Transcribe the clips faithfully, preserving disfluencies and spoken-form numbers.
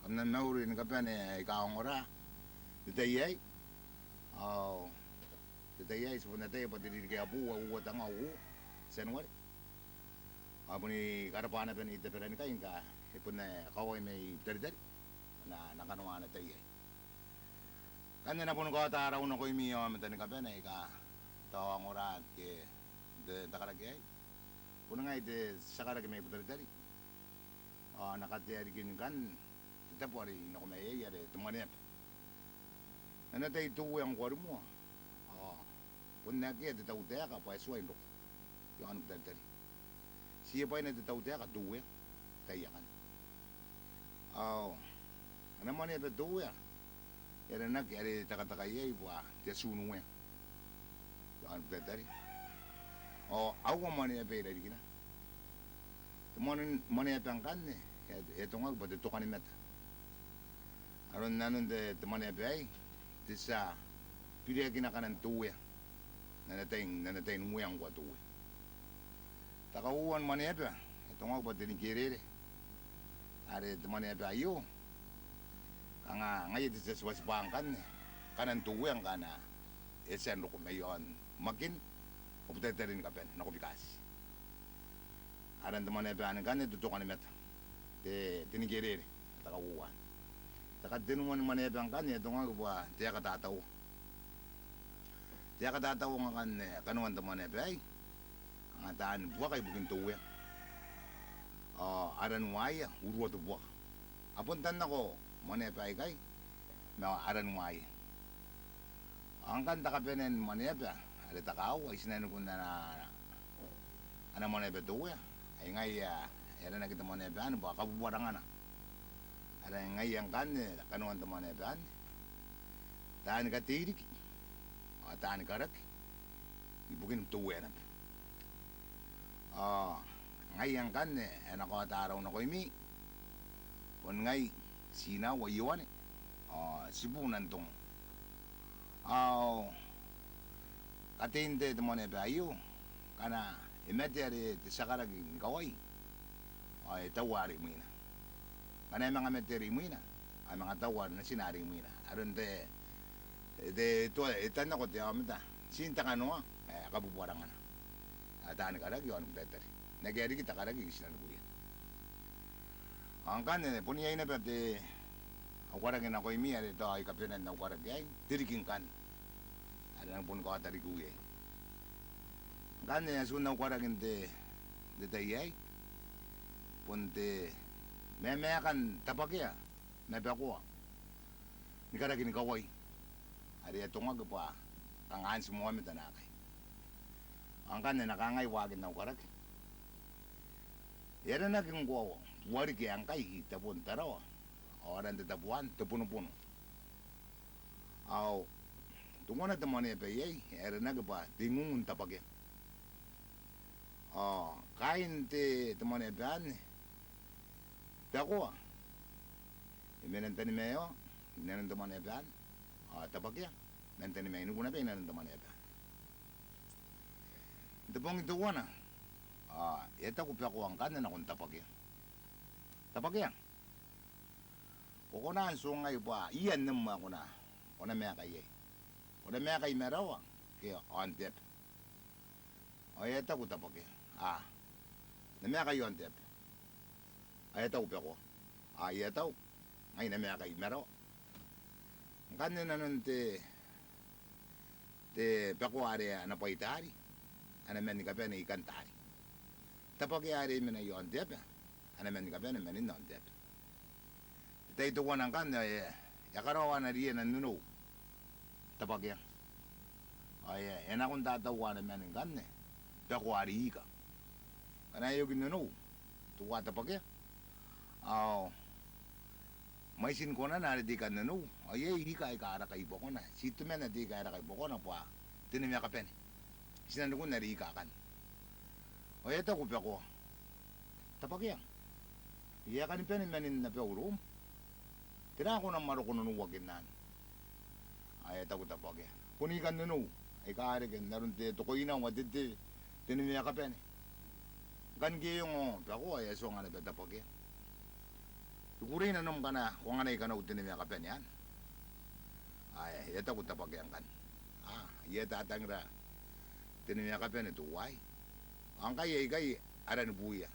Kam na mauri ni kabane aika ongora n te tai aei. Ao n te tai aei ti bon ataia bwa te ririki ae boou ae uoua tenga uoua, Tianuare. Ao boni karabwa naba Nei Taberanikai ngkai e bon akawai mai Butaritari, na, na kanoa ana tai aei. Ngkanne N na boni kaota rau nakoimi aomata ni kabane aika tao a ongora ke n te, te karaki aei. Boni ngai te tia karaki mai Butaritari. Ao N na katea riki ngkanne te tabo are I nako mai iai are te Mwaneaba. N ana tai te Uea ngkoa rimoa ao bon akea te tautaeka bwa e tuai n roko i aon Butaritari. Ti e bwaina te tautaeka te Uea, taia akanne. Ao ana mwaneaba te Uea e aranaki are e tekateka iai bwa te Atunuea i aon Butaritari. Ao aua mwaneaba i rarikina. Te mwane, mwaneaba ngkanne e, e atongaki bwa te Tokanimata. Aron nanon te, te mwaneaba aei, te tia biriakina kanan te Uea n ana tai, n ana tai n uea ngkoa te Uea. Te kauoua ni mwaneaba e atongaki bwa te Nikerere. Are te mwaneaba aio kanga ngaia te tia tibwatibwa ngkanne kanan te Uea ngkana e tia n roko mai aon Makin ao Butaritari ni kabane nako Bikati. Aran te mwaneaba anne ngkanne te Tokanimata, te, te Nikerere, te kauoua. Te katenua ni mwaneaba ngkanne e atongaki bwa te Aeka Tataua. Te Aeka Tataua ngkanne kanoan te mwaneaba aei kanga taani buaka ibukin te Uea. Ao aran waia Uruatubuaka. A bon tannako mwaneaba aikai ma aran waia. Ao ngkanne te kabanea ni mwaneaba are te kaaua i tinanikun ana, ana mwaneaba te Uea, ai ngaia e aranaki te mwaneaba anne bwa Kabubwarangana. Are ngaia ngkanne kanoan te mwaneaba anne, taani katei riki ao taani karaki ibukin te Uea naba. Ao ngaia ngkanne ae N na kaota rau nakoimi, bon ngai Tinaua Ioane ao tibu Nantongo. Ao katein te, te mwaneaba aio, ngkana e mate are te tia karaki ni kawai ao e taua are imwina. Ngkana e manga mate are imwina ao e manga taua natina are imwina. Aron te, te, te, e tannako te aomata, tii n te kanoa ae Kabubwarangana, ae taani karaki i aon Butaritari, n akea riki te karaki i tinanikuia. Ao ngkanne bon iai naba te, au karaki nakoimi are tao ai kabanean au karaki aei n te riki ngkanne are N na boni kaota riki iai. Ngkanne atun au karaki n te, n te tai aei bon te mamaaka n Tabwakea ma Bakoa ni karaki ni kawai, are e atongaki bwa kanga anti moamata naakai. Ao ngkanne N na kangai waakin au karaki. E aranaki ngkoa wariki ae ngkai i tabon Tarawa ao aran te tabo anne te Bonobono. Ao teuana te mwaneaba iai e aranaki bwa te Ingungun Tabwakea. Ao kaain te, te mwaneaba anne, Bakoa e mena n tanimaeao inanon te mwaneaba anne, ao Tabwakea man tanimainiku naba inanon te mwaneaba anne. N te bong teuana ao e a taku Bakoa ngkanne nakon Tabwakea, Tabwakea, ko kona n tuangai bwa ia nnam ae ko na, ko na maeka iai? Ko na maeka i marawa ke aon te aba? Ao e a taku Tabwakea, a, N na maeka i aon te aba. Ao e a taku Bakoa, a, I a tau, ngai N na maeka i marawa. Ngkanne nanon te, te Bakoa are ana bwai taari, ana man ni kabane i kan taari. Tabwakea are e mena i aon te aba, ana man ni kabane manin aon te aba. Te tai teuana ngkanne ao e a karaoa ana riea n nonou Tabwakea. Ao e a, e a nako n tataua ana man ngkanne Bakoa are i ika. Ngkana e oki n nonou teuae Tabwakea ao mwaitin konana are te ika n nonou ao iai ika aika a raka i buakona, ti temanna te ika ae raka i buakona bwa te Nemea Kabane i tinanikun are i ika akanne. Ao e a taku Bakoa, Tabwakea, e a kani bane manin abau iroum. Tera ae ko na maroko nonouakin anne? Ao e a taku Tabwakea, bon ika n nonou aika a reke n aron te tokoinawa te, te, te Nemea Kabane. Ngkanne ngke e ongo Bakoa ao e a tuanga naba Tabwakea. I kukurei nanom ngkana ko anganai kanau tenimwi ma kabane anne. Ae e a taku Tabwakea ngkanne, a, e a tatangira tenimwi ma kabane teuaei. Ao ngkai aikai arani buia.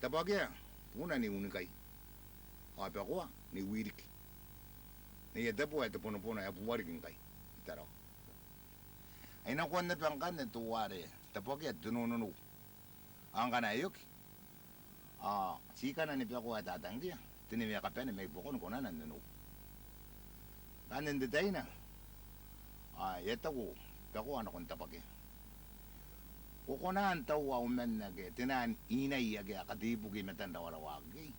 Tabwakea buuna Nei Unikai, ao Bakoa Nei Wiriki. Neia Tabu ae te bonobono ae bubua riki ngkai i Tarawa. Ai nakoan naba ngkanne teuare Tabwakea te nononou. Ao ngkana e oki, ao ti kanani Bakoa ae tatangiria tenimwi ma kabane mai buakon konana n nonou. Ngkanne n te taina, ao e a taku Bakoa nakon Tabwakea, ko kona n taua au man ake te naan inai ake a kateibuke i matan rawarawa akekei?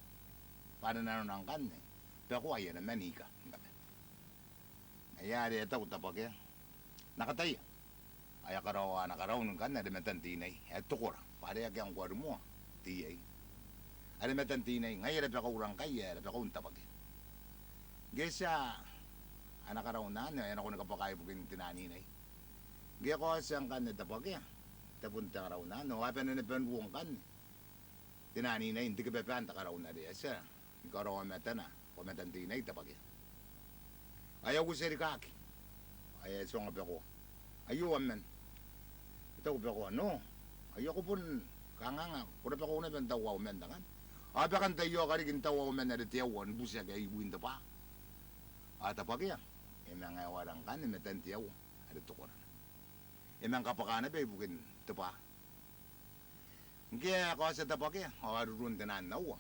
Bwa are nanona ngkanne Bakoa e a na man ika ni kabane. Ngaia are e a taku Tabwakea, N na kataia. Ao e a karaoa ana karaun ngkanne are matan te inai ae te kora, bwa are akea ngkoa rimoa te iai. Are matan te inai, ngaia are bakaura ngkai ae rabakaun Tabwakea. Ngke e tia ana karaun anne ao e a nako ni kabwaka ibukin te naan inai. Ngke e kaotia ngkanne Tabwakea tabun te karaun anne ao a bane naba n ruo ngkanne te naan inai n te kibabaan te karaun are e a tia ni karaoa matana bwa matan te inai Tabwakea. Ao e a uotia rikaaki ao e a tuanga Bakoa, aio am man. E taku Bakoa, no, aio ko bon kanganga, ko rabakau naba n taua au man ngkanne. Ao bakan taiaoka riki n taua au man are te aua ni buti ake ai win te bwa. Ao Tabwakea e manga aewara ngkanne matan te aua are te korana. E manga kabwaka naba ibukin te bwa. Ngke e kaotia Tabwakea ao a ruruon te naan aua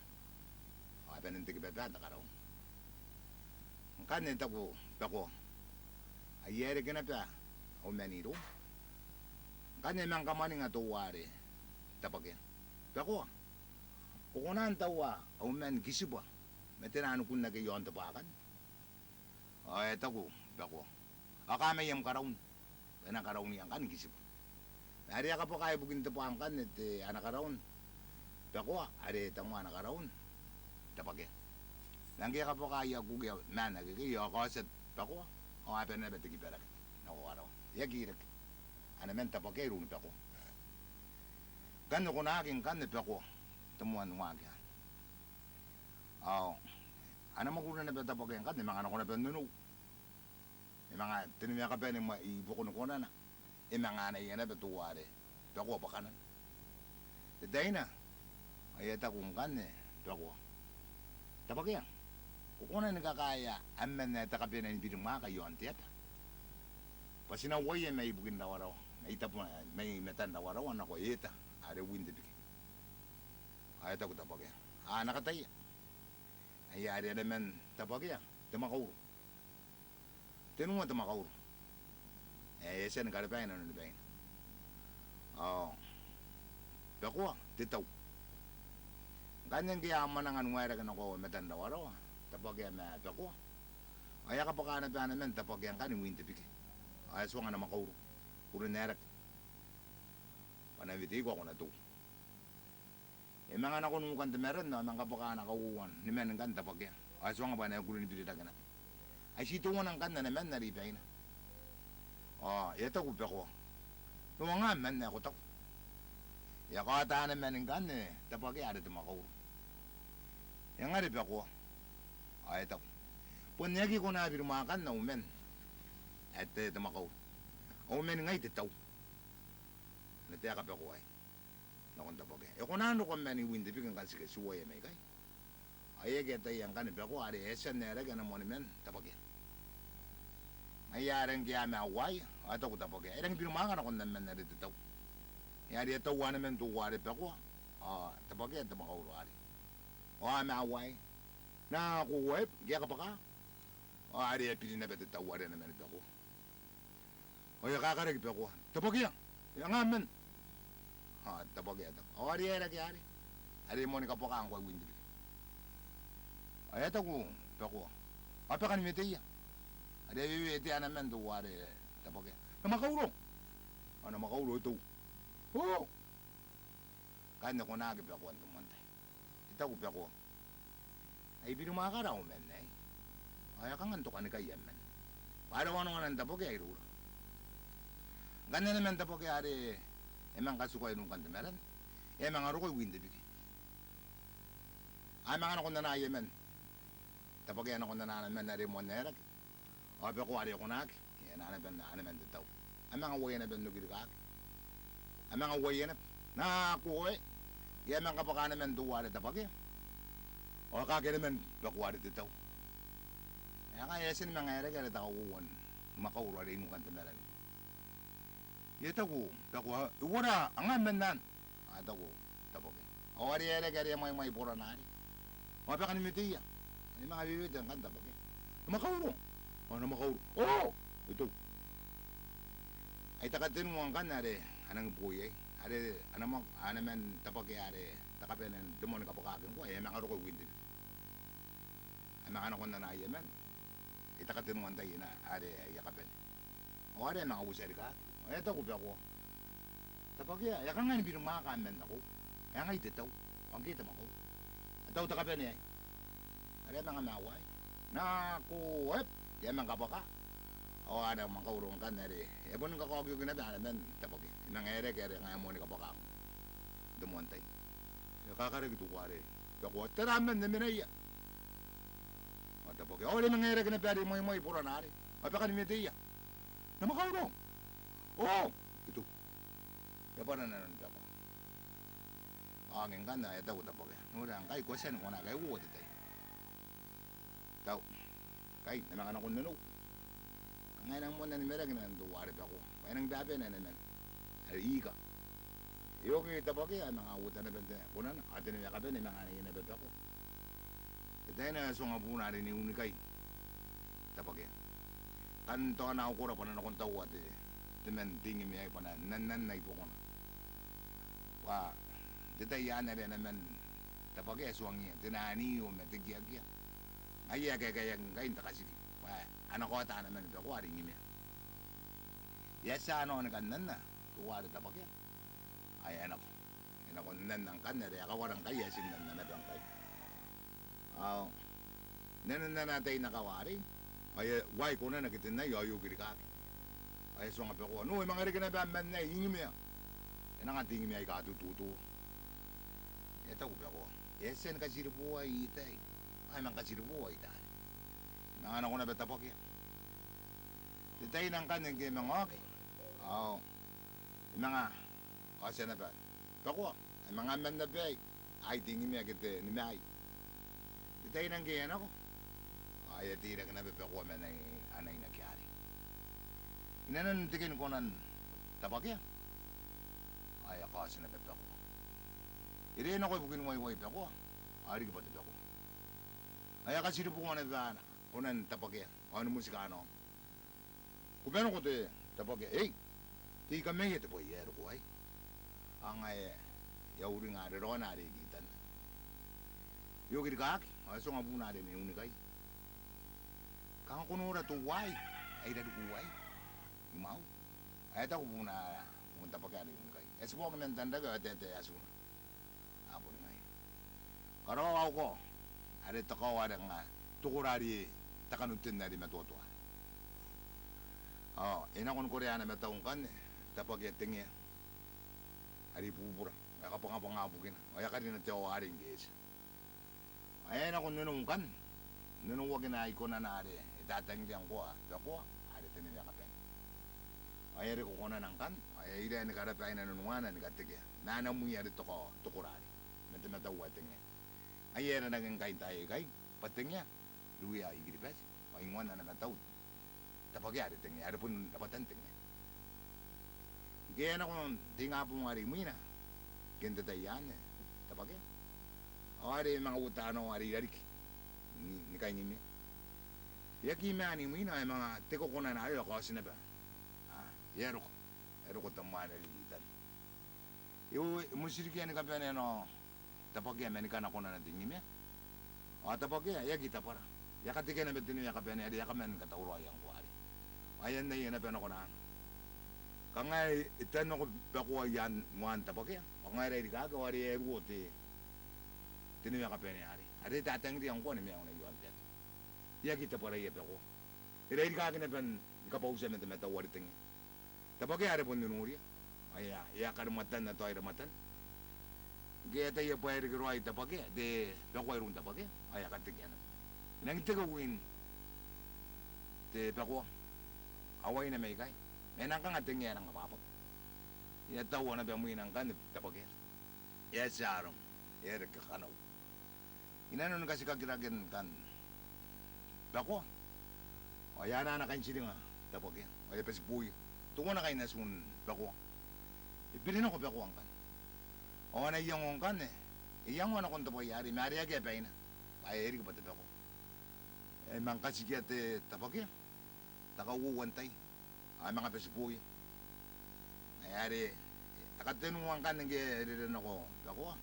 ao a bane n te kibabaan te karaun. Ngkanne e taku Bakoa, ai e a reke naba au man iroum. Ngkanne e manga kamwaninga teuare Tabwakea, Bakoa, ko kona n taua au man Kitibwa ma te naan kun ake i aon te bwa akanne? Ao e taku Bakoa, ao kaamai am karaun. E na karaunia ngkanne Kitibwa. Ma are e a kabwaka ibukin te bwa ngkanne te ana karaun Bakoa, are e tangoa ana karaun Tabwakea. Ma ngke e a kabwaka aia kuki ao maan akekei ao e kaotia Bakoa ao a bane naba te kibarake nako karawa. E aki reke ana man Tabwakea iroun Bakoa. Ngkanne e konaki ngkanne Bakoa te moan waaki anne. Ao ana mwakuri naba Tabwakea ngkanne e manga nako naba n nonou. E manga tenimwi ma kabane mai buakon konana. E manga anaia naba teuare Bakoa bwa kanana. Te taina ao e a taku ngkanne Bakoa, Tabwakea, ko kona ni kakaea am man ae te kabanea ni birimwaaka i aon te aba? Bwa ti na uaia mai bukin rawarawa, mai tabon, mai matan rawarawa nako eta are win te bike. Ao e taku Tabwakea, a, N na kataia. Ai are ana man Tabwakea te mwakauro. Tenua te mwakauro ae e a tia ni karebwaina nanoni baina. Ao Bakoa te tau. Ngkanne ngke a mwananga ni waerake nako matan rawarawa Tabwakea ma Bakoa, ao e a kabwaka naba ana man Tabwakea ngkanne win te bike. Ao e tuanga ana mwakauro, urin aerake bwa N na weteiko ao ko na tou. E manga nako nukan te maran ao e manga kabwaka ana kauoua ni man ngkanne Tabwakea. Ao e tuanga bwa e na kuri ni birirake naba. Ai ti teuana ngkanne ana man are i baina. Ao e a taku Bakoa, no, anga am man ae ko taku. E a kaota ana man ngkanne Tabwakea are te mwakauro. E ngare Bakoa. Ao e taku, bon e aki kona birimwaakan au man ae te, te mwakauro. Au man ngai te tau. Ana taeka Bakoa aei nakon Tabwakea. E kona n roko am man i win te bike ngkana ti ke, ti uaia mai ikai. Ao e aki ataia ngkanne Bakoa are e a tia n aerake ana moani man Tabwakea. Ngaia are ngke a maiu uaia ao e taku Tabwakea, e rangi birimwaaka nakon am man are te tau. Ngaia are e a taua ana man teuare Bakoa ao Tabwakea te mwakauro arei. Ao a maiu uaia. Nako uaia ngke e a kabwaka. Ao are e a biri naba te tau are ana man Bakoa. Ao e a kakaraki Bakoa, Tabwakea, e anga am man? Ao Tabwakea e taku, ao are e aerake arei, are e moani kabwaka ngkoa i win te bike. Ao e a taku Bakoa, ao bwa kan weteia. Are e a wewetea ana man teuare Tabwakea, na mwakauro. Ao na mwakauro e tou. O! Ngkanne e konaki Bakoa n te moan tai. E taku Bakoa, ai birimwaakara au man aei? Ao e a kanga n tokanikai am man? Bwa e rawanawana Tabwakea iroura. Ngkanne ana man Tabwakea are e manga katukua i nukan te maran, e a manga roko i win te bike. A manga nako n ana aia man. Tabwakea nako n ana man are moan aeraki. Ao Bekoa are e konaki, e na naba n ana man te tau. A manga uaia naba n okirikaki. A manga uaia naba. Nako e. E a manga kabwaka ana man teuare Tabwakea. Ao e kaaki ana man Bekoa are te tau. E a ngae e a tia ni manga aeraki are te kauoua ni mwakauro are i nukan te marani. E taku Bekoa, e uara, anga man anne. A taku Tabwakea. Ao are e aeraki are e mwaimwai borana arei. Ao baka ni meteia. Are e manga wewete ngkanne Tabwakea. N na mwakauro. Ao n na mwakauro. O! E tau. Ai te katenua ngkanne are a nangi buo iai. Are ana mwa-, ana man Tabwakea are te kabane n te moan kabwakaki ngkoa, e a manga roko i win te bibi. A manga nako n ana aia man. Ai te katenua n tai anne are aia kabane. Ao are a manga uotia rikaaki. Ao e taku Bekoa, Tabwakea, e a kangai ni birimwaaka am man nakoiu. E a ngai te tau. Ao ngke te mwakauro. A tau te kabane aei. Are a manga maiu aei. Nako e. E a manga kabwaka. Ao ana mwakauro ngkanne are e a bon kakaokioki naba ana man Tabwakea. E manga aeraki are ngaia moani kabwaka n te moan tai. E kakaraki teuare Bekoa, tera am man, e menaia. Ao Tabwakea, ao are e manga aeraki naba are e mwaimwai borana arei. Ao baka ni meteia. N na mwakauro. O! E tau. E a bwara nanon Bekoa. Ao ngke ngkanne ao e taku Tabwakea, noria ngkai ko a tia ni kona ngkai, uoua te tai. Tau. Ngkai, N na manga nako n nanou. Kanga e nang moanna ni maraki nanon teuare Bekoa. Bwa e nang babane ana man. Are ika. E oki Tabwakea, e manga uota naba te konana, ao te newea kabane e manga anaia naba Bekoa. Te tai anne e a tionga buuna are Nei Unikai Tabwakea. Kan taona au kora bwa N na nako n taua te, te man te ingime aei bwa N na, N na, N na nannai bukina. Bwa te tai anne are ana man Tabwakea e tuangiia te naniu ma te kiakia. Ngaia e kaekaeaki ngkai n te katiki. Bwa a na kaota ana man Bekoa are ingimea. E a tia nao ni kan nanna teuare Tabwakea. Ao e a nako. E nako n nanna ngkanne are e a kawara ngkai, e a tia n nanna naba ngkai. Ao n nanon ana tai n akawa arei, ao e uai konana ke te nai ao e oki rikaaki. Ao e a tionga Bekoa, no, e manga reke naba am man aei, ingimea. E nang anga te ingime aika tututu. E taku Bekoa, e a tia ni katiriboa i taari. Ao e manga katiriboa i taari. E manga nako naba Tabwakea. Te tai anne ngkanne ngke e manga oki, ao e manga kaotia naba Bekoa, e manga am man naba aei, ai te ingimea ke te nimaai. Te tai anne ngke e a nako, ao e a teirake naba Bekoa ma ana, ana inaki arei. I nanon teken konan Tabwakea, ao e a kaoti naba Bekoa. E ree nako ibukin waiwai Bekoa, ao e riki bwa te Bekoa. Ao e a katiriboa naba ana, konan Tabwakea, ao ni motika ana om. Kubanako te Tabwakea, ei, te ika maia te bwai ae e roko aei. Ao ngaia e a uringa are raona are e kitanna. E oki rikaaki, ao e tionga buuna are Nei Unikai. Kanga ko nora teuaei, ae i rarikuu aei, i mwau. Ao e taku buuna, buun Tabwakea Nei Unikai. E a tibwa oki man tanrake ao e taetae atuna. A boni ngaia. Karaoa au kao, are te kao are nga te kora are te kanoten are i matoatoa. Ao e nako ni korea ana matau ngkanne Tabwakea te ngea are i bubura, ao e kabwangabwanga bukina, ao e a karina te aoa arei ngke e tia. Ao e nako n nanou ngkanne, n nanouakina i konana are e tatangiria ngkoa Bekoa, are te newea kabane. Ao e a reke konana ngkanne, ao e a ira ni karabaina nanoana ni katekea ma ana mwi are te kao, te kora arei, ma te matau ae te ngea. Ngaia e aranaki ngkai n taai aikai bwa te ngea irouia I-Kiribati, bwa ingoan ana matau Tabwakea are te ngea, are bon rabwatan te ngea. Ngke e a nako n te ingabong are imwina, ngke n te tai anne Tabwakea, ao are e manga uota nao are i rariki ni, ni kaingimea. E aki maan imwina, ao e manga teko konana arei ao e kaoti naba. A, e a roko, e a roko te mwaane are i kitanna. E o, e motirikia ni kabanea nao Tabwakea ma ni kana konana te ingimea. Ao Tabwakea e aki tabwara. E a katekea naba te newea kabane are e a kaman katauraoia ngkoa arei. Ao e annaia naba nako naana. Kanga e, e tan nako Bekoa i aan, i aan Tabwakea. Ao ngaia e rairikaki, ao are e a ruo te, te newea kabane arei, are e tatangiria ngkoa ni maiuna i aon te aba. E aki tabwaraia Bekoa. E rairikaki naba ni kabwautia ma te matau are te ngea. Tabwakea are bon e noria. Ao e a, e a karimwatanna tao i ramwatana. Ngke e ataia bwa e reke raoi Tabwakea, te Bakoa iroun Tabwakea, ao e a katekeana. E nangi teke win te Bakoa. Awaina mai ikai. Ma e nang kanga tengea, e nang abwabwaki. E a taua naba mwina ngkanne Tabwakea. E a tia arom. E a reke kanau. I nanon katikakiraken kan Bakoa, ao e a anaa kain tiringa Tabwakea, ao e a bati boia. Teuana kain atun Bakoa. E biri nako Bakoa ngkanne. Ao ana iango ngkanne, e iangoa nakon te bwai arei, ma are akea baina, bwa e riki bwa te Bakoa. E manga katikia te Tabwakea te kauoua n tai. Ao e manga bati boia. Ngaia are te katenua ngkanne ngke e rere nako Bakoa,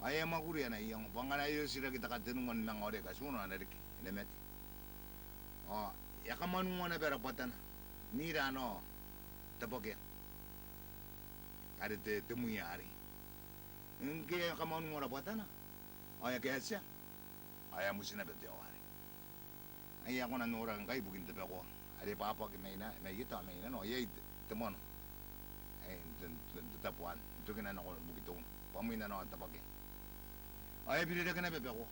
ao e a mwakuri ana iango bwa ngkana e otiraki te katenua ni manga oreki atuno, a na riki, e na mate. Ao e a kamwanua naba rabwatana n ira anao Tabwakea, are te, te mwiia arei. Ngke e a kamwanua rabwatana, ao e a kaetia, ao e a muti naba te ao arei. Ai e a kona n noraki ngkai ibukin te Bakoa are e bwabwaki mai na, mai eta ao mai nano, ao iai te, te mwano ae n te, te, te tabo anne n tokina nako Bukitouna bwa mwin anao Tabwakea. Ao e a birirake naba Bakoa.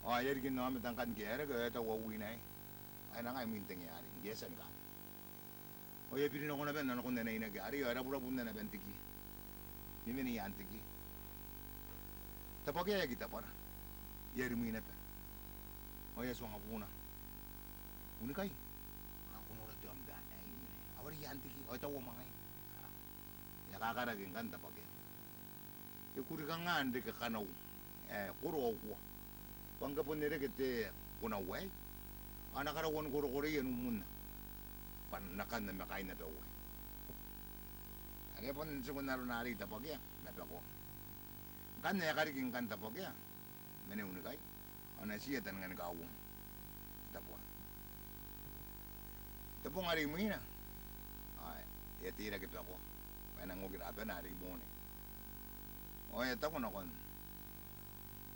Ao e a riki n aomata ngkanne ngke e a reke, ao e a taua win aei. Ao e na ngae mwin te ngea arei ngke e a tia ni kaaki. Ao e a biri nako naba nakon ana inaki arei, ao e raburabu naba n te kiia. Memenei i aan te kiia. Tabwakea e aki tabwara. E a rimwi naba. Ao e a tuanga buuna. Unikai, ao ko nora te aomata aei, ao are i aan te kiia, ao e taua mwangaina. E a kakaraki ngkanne Tabwakea. E kuri kanga n reke kanau ae koro ao kua. Bwa ngke bon e reke te konau aei, ao a na karaua ni korokoreia n umuna. Bwa n akanne ma kaain abau aei. Are bon tiku n arona arei Tabwakea ma Bakoa. Ngkanne e a kariki ngkanne Tabwakea ma Unikai. Ao natiia taninga ni kauoua. Te bong. Te bong are imwina. Ao e a teirake Bakoa bwa e nang oki rabana are i moonei. Ao e a taku nakon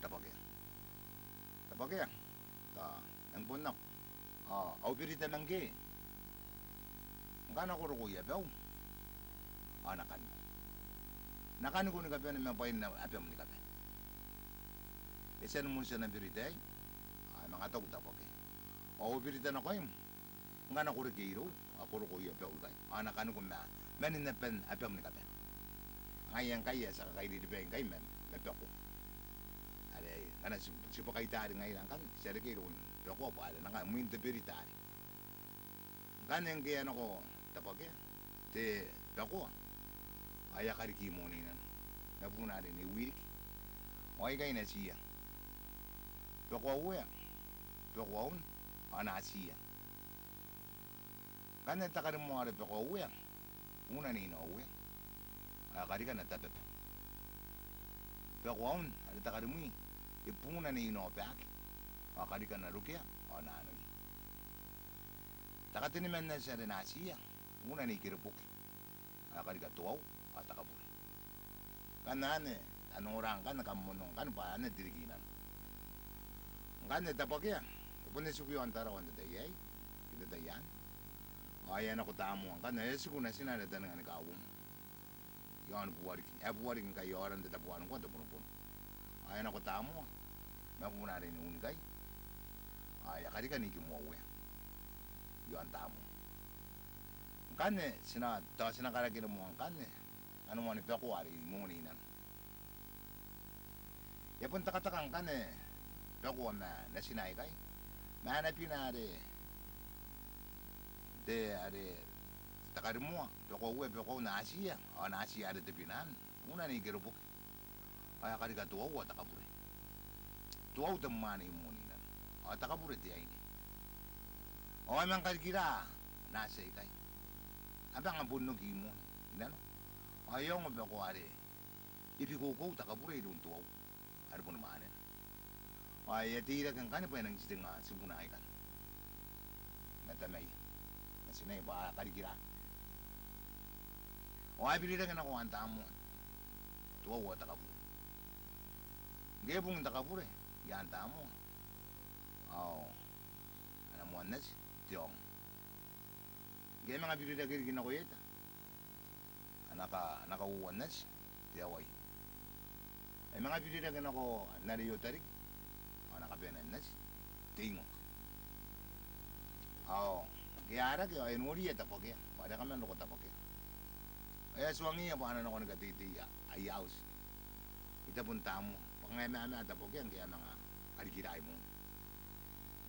Tabwakea. Tabwakea. Tao, nang bon nako. Ao, au berita ma ngke. Ngkana ko roko i abau, ao na kaniko. Na kaniko ni kabane ma bwain abam ni kabane. E tia ni moan tia ana berita aei. Ao e manga taku Tabwakea. Ao au berita nakoim. Ngkana ko reke irou, ao ko roko i abau ikai. Ao na kaniko ma, manin aban abam ni kabane. Ngaia ngkai ae ti a kakairiribai ngkai ma, ma Bakoa. Are, ngkana ti, ti bwaka i taari ngaira ngkanne, ti a reke iroun Bakoa bwa are nang mwin te berita arei. Ngkanne ngke e a nako Tabwakea, te Bakoa, ao e a kariki i moonei nano. Ma buuna are Nei Wiriki. Ao aikai natiia. Bakoa Uea, Bakoa Un, ao natiia. Ngkanne te karimoa are Bakoa Uea, buuna Nei Naouea. Ao e a karika Natababa. Bakoa Un, are te karimwi, e buuna Nei Naobaki. Ao e a karika Narukea, ao Nanoia. Te kateniman nati are natiia, buuna Nei Kereboki. Ao e a karika Toau, ao Takabure. Ngkanne anne, a nora ngkanne, kam mono ngkanne, bwa anne te riki i nano. Ngkanne Tabwakea, e bon tiku i aon Tarawa n te tai aei, n te tai anne. Ao e a nako Tamoa, ngkanne e a tiku natina are taninga ni kauoua. I aon Buariki, ae Buariki ngkai e aora n te tabo are ngkoa te Bonobono. Ao e a nako Tamoa, ma buuna are Nei Unikai. Ao e a karika Nei Kimoauea. I aon Tamoa. Ngkanne, ti na, tao ti na karaki moa ngkanne. Ngkana moani Bakoa are i moonei nano. E a bon tekateka ngkanne Bakoa ma natina aikai. Ma ana bina are, te are, te karimoa, Bakoa Uea, Bakoa Un, natiia, ao natiia are te bina anne, buuna Nei Kereboki. Ao e a karika Toau ao Takabure. Toau te mwaane i moonei nano. Ao Takabure te aine. Ao a manga karikira naati aikai. A manga bon oki i moonei nano. Ao e a ongo Bakoa are e bikoukou Takabure iroun Toau are boni mwaanena. Ao e a teirake ngkanne bwa e nang tiringa tibuna aikanne ma tamaia. Natinaia bwa a karikira. Ao a birirake nako aan Tamoa. Toau ao Takabure. Ngke e bung Takabure i aan Tamoa, ao ana moan nati te aonga. Ngke e manga birirake riki nako i eta, ana ka, ana kauoua n nati te awai. manga birirake nako n are Iotariki, ao a na kabanea n ati te ingo. Ao ngke a rake ao e noriia Tabwakea, bwa are e kaman roko Tabwakea. Ao e a tuangiia bwa a na nako ni kateitei aia auti i tabon Tamoa, bwa kanga e mamaa Tabwakea ngke e a manga karikiraai moa.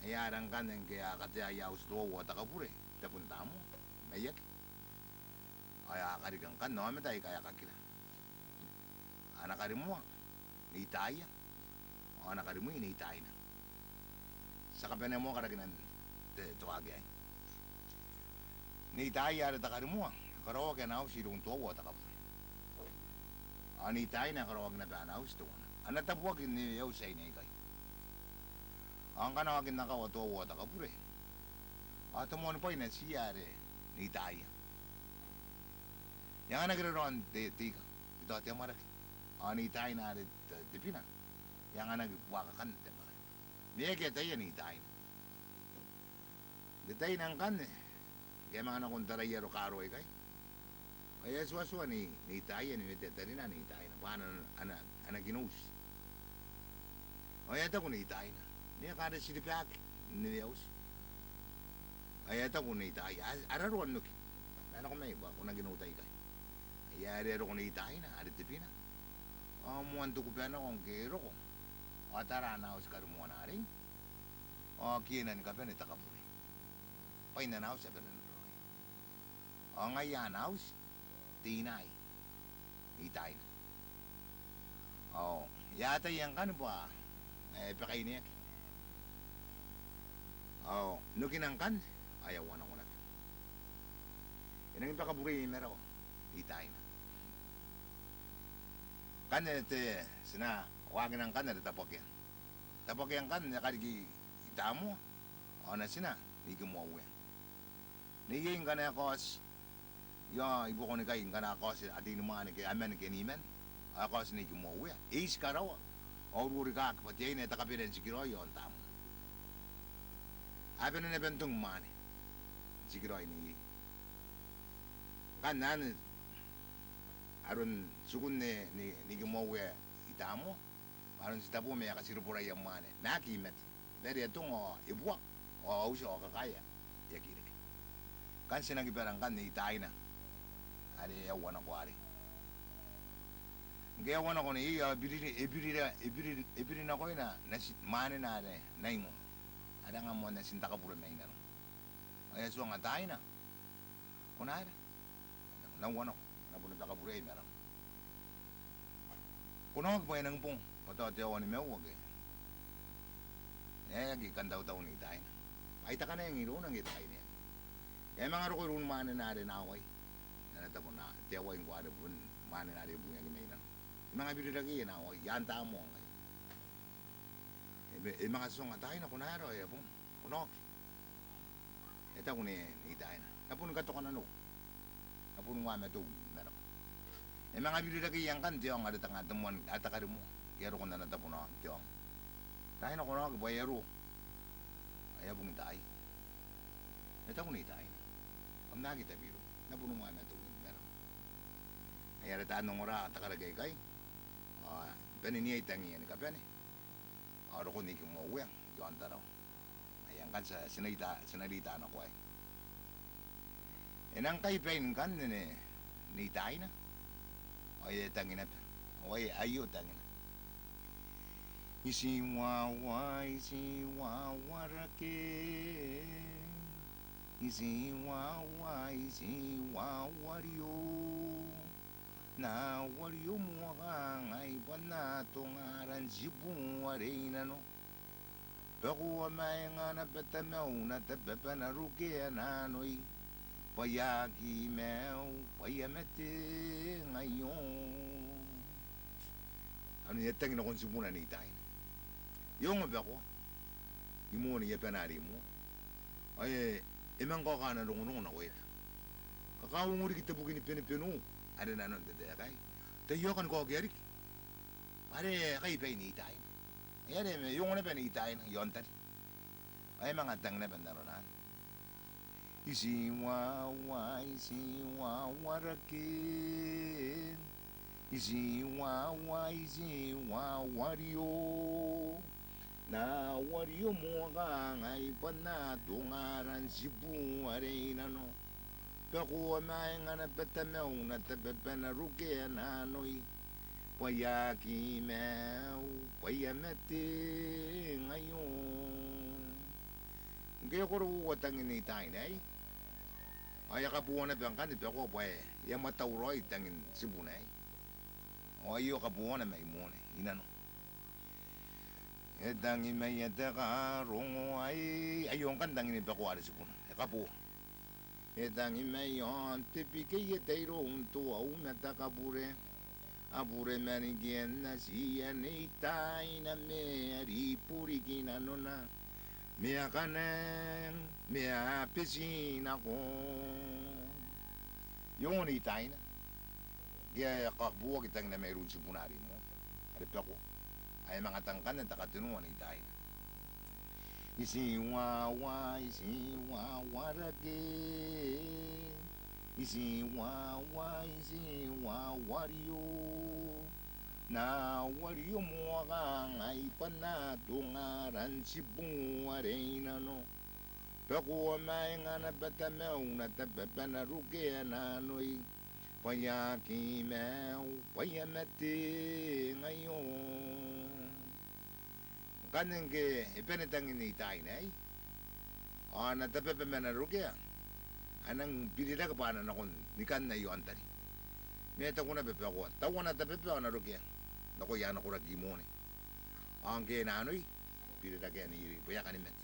Ngaia are ngkanne ngke a katea aia auti Toau ao Takabure i tabon Tamoa, maiaki. Ao e a karika ngkanne aomata aika a kakira. A na karimoa Nei Taia, ao a na karimwi Nei Taina. Ti a kabanea moa karakinan te, te waaki aei. Nei Taia are te karimoa e karaoaki ana auti iroun Toau ao Takabure. Ao Nei Taina e karaoaki naba ana auti teuana. A na tabuaki n ewe auti aine ikai. Ao ngkana okin akawa Toau ao Takabure, ao te moanibwai natiia are Nei Taia e anganaki raraon te, te ika, te tao te amwarake. Ao Nei Taina are te, te bina e anganaki buakakan te amwarake. Ma e aki ataia Nei Taina. N te taina ngkanne, ngke e a manga nako n taraia aro kaaro aikai, ao e a tuatua Nei, Nei Taia ni wetea tarina Nei Taina bwa a na, a na, a na kinouti. Ao e a taku Nei Taina, ma e kaara ti ribaki n ewe auti. Ao e a taku Nei Taia, a, a raroa n oki. Ma nako mai bwa ko na kinouta ikai. Ngaia are e a roko Nei Taina are te bina. Ao moan te kubanako ngke e roko, ao tara ana auti karimoana arei, ao kiena ni kabane Takabure. Bwain ana auti a bane n raoi. Ao ngaia ana auti te inaai Nei Taina. Ao e a ataia ngkanne bwa e bakaineaki. Ao n okina ngkanne ao e a uanako naba. E nangi bakabureia i marawa Nei Taina. Ngkanne te, ti na waakina ngkanne are Tabwakea. Tabwakea ngkanne e a kariki i Tamoa, ao natina Nei Kimoauea. Neiei ngkana e kaoti, i, i buakonikai ngkana e kaoti ateimwaane ke aman ke niman, ao e kaoti Nei Kimoauea, e iti karawa, ao e uruo rikaaki bwa te aine ae te kabanea n tikiraoi i aon Tamoa. A bane naba n tong mwaane n tikiraoi neiei. Ngkanne anne aron tiku Nei, Nei, Nei Kimoauea i Tamoa, aron titebo ma e a katiriboraia mwaane, ma e aki mate. Bwa are e a tonga ao e bua, ao auti ao kakaea e aki reke. Ngkanne ti na aki bara ngkanne Nei Taina are e a uanako arei. Ngke e a uanako neiei ao e biri, e biri, e biri, e biri nakoina nati, mwaanena are Naingo, are anga moan natin Takabure mai nano. Ao e a tuanga, Taina, ko na aera? N na uanako, N na boni bakaburea i marawa. Ko na oki bwa e nangi bong, bwa tao te aoa nimaua ke. E a aki kantautau Nei Taina. Ai te kanaeng irouna ngke e te kaineaki. E a manga roko iroun mwaanena are Nawai. N ana tabo Nawai ngkoa are bon mwaanena are bungiaki mai nano. E manga birirakea Nawai i aan Tamoa ngkai. E, e manga tuanga, Taina, ko na aera? E a bong, ko na oki. E taku Nei, Nei Taina, N na boni katoka nanou. N na boni uaa matou i marawa. E manga birirakea ngkanne te aonga are te nga te moan, are te karimoa, ke e a roko n ana tabo Nawai te aonga. Taina, ko na oki bwa e a roo. Ao e a bong taai. E taku Nei Taina, kam na aki tabeirou. N na boni uaa matou i marawa. Ai ara taan ongora te karaki aikai. Ao bane n iai tangiia ni kabane. Ao rokon Nei Kimoauea i aon Tarawa. Ai ngkanne ti a, ti na reita, ti na reita nako aei. E nang kai bain ngkanne Nei, Nei Taina. Ao e tangi naba. Ao aio tangina. Itiwawa, itiwawa rake. Itiwawa, itiwawa rio. N na wario moa kangai bwa N na tonga aran tibu are i nano. Bwa ko a maenga naba tamau n tababa n rukea nanoi. Bwa I aki maiu, bwa I a mate ngaio. Anne e a tangi nakon tibuna Nei Taina. E ongo bwa ko a i moa, I a bane are i moa. Ao e, e manga kaoka ana rongorongo nakoira. Kakaungo riki te buki ni benebenu are nanon te taeka aei. Tai aoka ni kaokia riki. Bwa are e a kai bain Nei Taina. Ai are e ongo naba Nei Taina i aon tari. Ao e manga tang naba n arona anne. Itiwawa, itiwawa rake. Iti wawa, iti wawa rio. N na wario moa kangai bwa N na atonga aran tibu are i nano. Bwa ko a maenga naba tamau Natababa Narukea nanoi, bwa I aki maiu, bwa I a mate ngaio. Ngke e koro uoua tangin Nei Taina aei, ao e a kabooa naba ngkanne bakoa bwa e a matauraoi tangin tibuna aei. Ao aio kaboana mai moone i nano. E tangi maia te karongo aei, aio ngkanne tangin bakoa are tibuna, e kabooa. E tangi mai aon te bike, e tai iroun tuau ma te kabure. A bure ma riki ana tia Nei Taina ma e a ribu riki nanona, ma e a kanang, ma e a beti nako. Io Nei Taina. Ngke e a kabooaki tangina mairoun tibuna are i moone, are bakoa. Ao e a manga tang ngkanne te katenua Nei Taina. Iti wawa, iti wawa rake. Iti wawa, iti wawa rio. N na wario moa kangai bwa N na atonga aran tibu are i nano. Bwa ko a maenga naba tamau Natababa Narukea nanoi, bwa I aki maiu, bwa I a mate ngaio. Ngkanne ngke e bane tangin Nei Taina aei, ao Natababa ma Narukea a nang birirake bwa a na nakon ni kanna i aon tari. Ma e taku naba bakoa, taua Natababa ao Narukea nakoia ana koraki i moone. Ao ngke e nanoi, birirakea neierei bwa e a kani mate.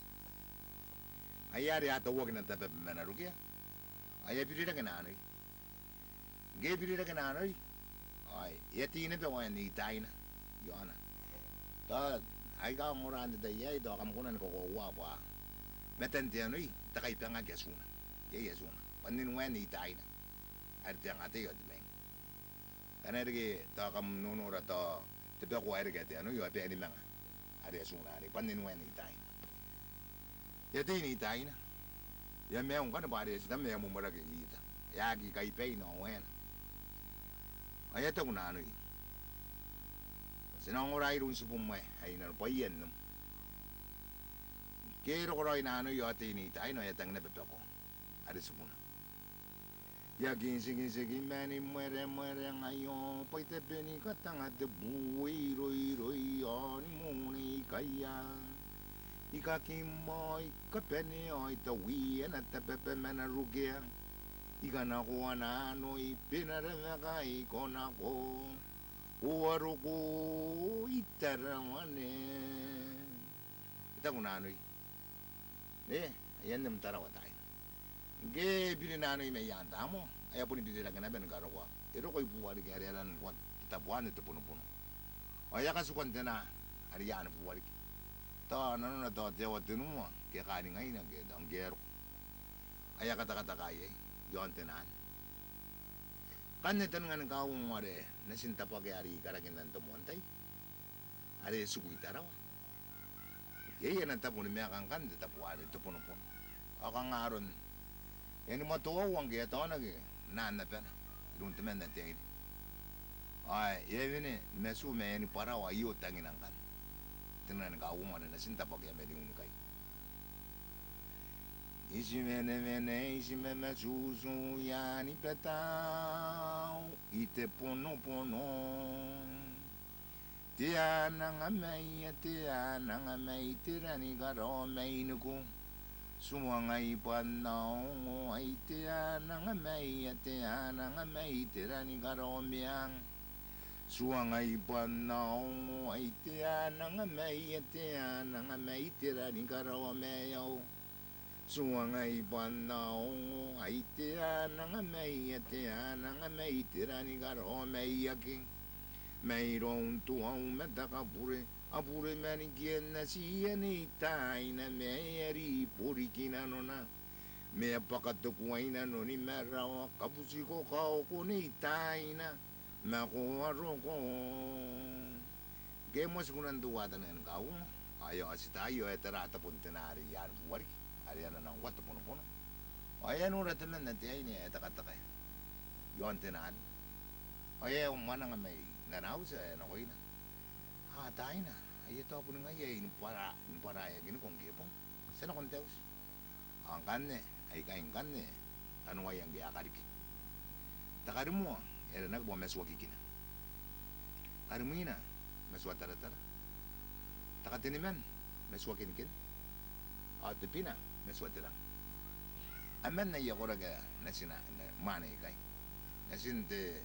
Ngaia are a tauaki Natababa ma Narukea, ao e a birirake nanoi. Ngke e birirake nanoi, ao e a tei naba waen Nei Taina i aona. Tao aika ongora n te tai aei, tao kam kona ni kakoaua bwa matan te anoi, te kaibangaki atuna. Iai atuna. Bwa nnen waen Nei Taina are te angatai ao te maing. Ngkana e reke tao kam nonora tao te bakoa e reke te anoi ao e bae ni manga are atuna arei, bwa nnen waen Nei Taina. E a tei Nei Taina. E a maiu ngkanne bwa are e a titama e a mwemwerake i ita. E aki kaibaina ao waena. Ao e a taku nanoi, ti na ongora iroun tibum ae i nano bwa iai annem. Ngke e roko raoi nanoi ao tei Nei Taina ao e a tang naba bakoa are tibuna. I aki tikitikimani mweremwere ngaio, bwa I tabe ni katanga te bu iroiroi ao ni moone ikaia. I kakimoa, I kabane ao I taui ana tabebe ma Narukea. I kanakoa nanoi, bwa e na rawaka ae ko nako. Ko a roko i Tarawa ne. E taku nanoi, ne, ai annem Tarawa taina. Ngke e biri nanoi mai aan Tamoa, ao e a boni birirake naba ni karokoa. E roko i Buariki are aran uoua te tabo anne te Bonobono. Ao e a katikua n te naan are i aan Buariki. Tao nanona tao te aoa tenua ke kaaningaina ke tao ngke e a roko. Ao e a katakataka iai, i aon te naan. Ngkanne taninga ni kauongo are natin tabwaki are i karakin te moan tai are e tiku i Tarawa. Iai ana tabo ni maeka ngkanne te tabo anne te Bonobono. Ao kanga aron e a nimatoaua ngke e a taonaki naan abana iroun temanna te aine. Ao e a wene ni matu ma e a nibwarawa, aio tangina ngkanne. Taninga ni kauongo are natin tabwaki ma te unikai. Iti wenewene, iti mamatutu, i aan Betau, i te Bonobono. Te ananga mai, te ananga mai, te rani karawa mai niko. Tuangai bwa N na ongo, ai te ananga mai, te ananga mai, te rani karawa meang. Tuangai bwa N na ongo, ai te ananga mai, te ananga mai, te rani karawa maeao. Tuangai bwa N na ongo, ai te ananga mai, te ananga mai, te rani karawa maiaki. Mairoun tuau ma te kabure, a bure ma riki ana tia Nei Taina ma e a ribo riki nanona. Ma e a bwakatokuai nanoni marawa, kabutiko kaoko Nei Taina. Ma ko a roko. Ngke e moti kunan teuae taninga ni kauongo, ao e a oti taai ao e a tara tabon te naan are i aan Buariki, are ana nang uoua te Bonobono. Ao e a nora temanna te aine ae tekateka i aon te naan. Ao e a mwananga mai n ana auti, e a nakoina. A, taina, ai e tao boni ngaia ae I nibwara, I nibwaraeakiniko ngke e bong. Ti a nako n te auti. Ao ngkanne, aikai ngkanne kanoaia ngke a kariki. Te karimoa e aranaki bwa Matuakikina. Karimwina Matuataratara. Te kateniman Matuakenikeni. Ao te bina Matuaterang. Aman aia koraki natina, na, mwaane aikai. Natin te,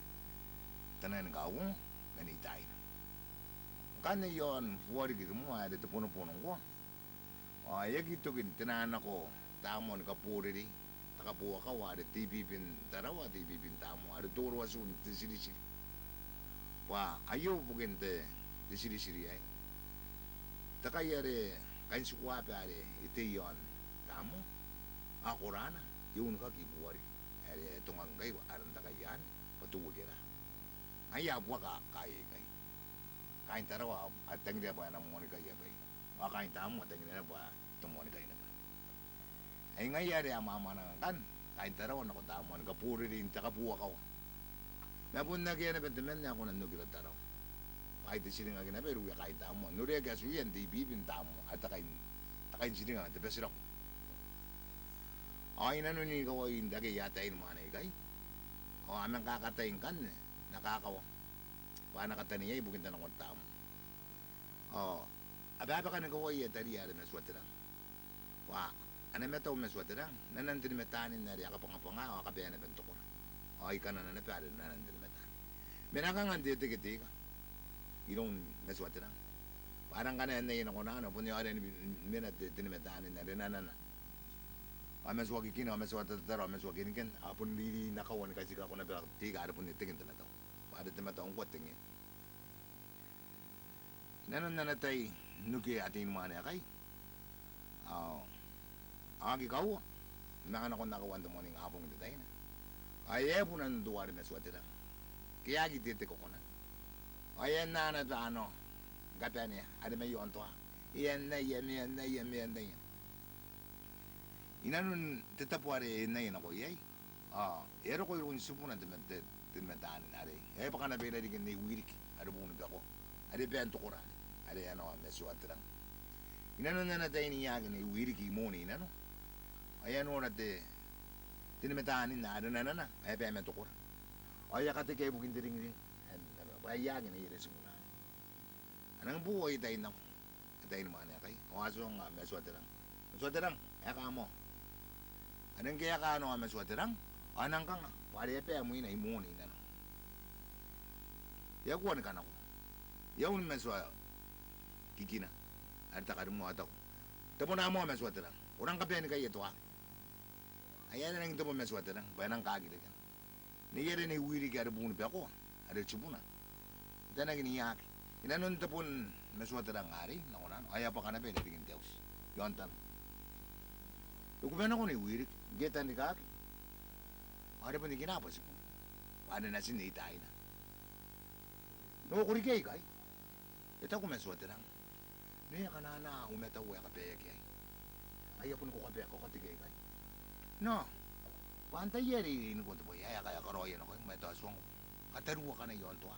te nang ni kauongo ma Nei Taina. Ngkanne i aon Buariki rimoa are te bonobono ngkoa. Ao e aki toki n te nang nako Tamoa ni kaborerei, te kabuakawa are te ibibi n Tarawa, te ibibi n Tamoa, are toro atu n te tiritiri. Bwa aio bukin te, te tiritiri aei. Te kai are kain tikuaba are e tei i aon Tamoa, a korana, e unikaki i Buariki. Are e atongaki ngkai aran te kai anne bwa Teuekera. Ngaia a buaka kaai aikai. Kain Tarawa a tangiria bwa e na moanikai abaia. Ao kain Tamoa a tangiria bwa te moanikai naba. Ai ngaia are a mwamwananga ngkanne kain Tarawa nako Tamoa ni kaborerei n te kabuakawa. Ma bon akea naba temanna ae kona n okira Tarawa. Bwa ai te tiringaki naba irouia kain Tamoa n oreaki atuia n te ibibi n Tamoa, are te kain, te kain tiringa, te batirako. Ao i nanon ikawai n rake i ataei ni mwaane aikai, ao a manga kakatai ngkanne Nakakawa bwa a na kataneiai ibukin te nako n Tamoa. Ao a babaka ni kawai ae tariia are Matuaterang. Bwa ana matau Matuaterang, nanan te nimatanin are a kabwangabwanga ao a kabae naba n te kora. Ao i kanana naba are nanan te nimatanin. Ma e na kanga n teteke te ika iroun Matuaterang? Bwa are ngkana e na nakon anne, bon e aera ni mena te, te nimatanin are nanana. Ao Matuakikina, ao Matuataratara, ao Matuakenikeni, a bon riri n akawa ni katikako naba te ika are bon e teke n te matau. Bwa are te matau ngkoa te ngea. I nanon ana tai n uke ataei ni mwaane aikai, ao a aki kaua ni manga nakon akawa n te moaningabong n te tai anne. Ao e a buna n teuare Matuaterang ke e aki teteke kona. Ao e anaa naba ana kabanea are mai aon toa. E anaia, ma e anaia, ma e anaia. I nanon te tabo are e anaia nako iai, ao e a roko iroun tibuna te, te, te nimatanin arei. E a bwaka naba i rarikin Nei Wiriki are bunibako, are e bae n te kora are, are e anawa Matuaterang. I nanon ana tai n iaki Nei Wiriki i moone i nano, ao e a nora te, te nimatanin are nanana ae e bae man te kora. Ao e a katekea ibukin te ringiringi ae nanona bwa e iaki neiere tibuna arei. A nang bo ao e tai n nako ataei ni mwaane aikai, ao a tuanga Matuaterang. Matuaterang, aeka moa. Are ngke e a kanoa Matuaterang, ao e nang kanga, bwa are e a bae mwina i moone i nano. E a kua ni kanako. E a un Matuakikina are te karimoa ao e taku, "Tabona moa Matuaterang, ko rang kabaenikai e toaki." Ao e a nangi tabo Matuaterang bwa e nang kaki rekena. Neiere Nei Wiriki are bunibako, are tibuna, e tanaki n iaki. I nanon tabon Matuaterang arei nako nano, ao e a bwaka naba i rarikin te auti i aon tano. E kuba nako Nei Wiriki ngke e tanrikaki, ao are bon rikina bwa tibuna, bwa are natin Nei Taina. "Nao, ko riki ikai?" e taku Matuaterang. "Nao, e kanana au matau ae kabaeaki aei." "Aia, boni ko kabae, ko katekea ikai?" "Nao, bwa antai ae e reireiniko n te bwai aei, ae e karaoia nakoim, ma e tao tuangko katarua akana i aon toa.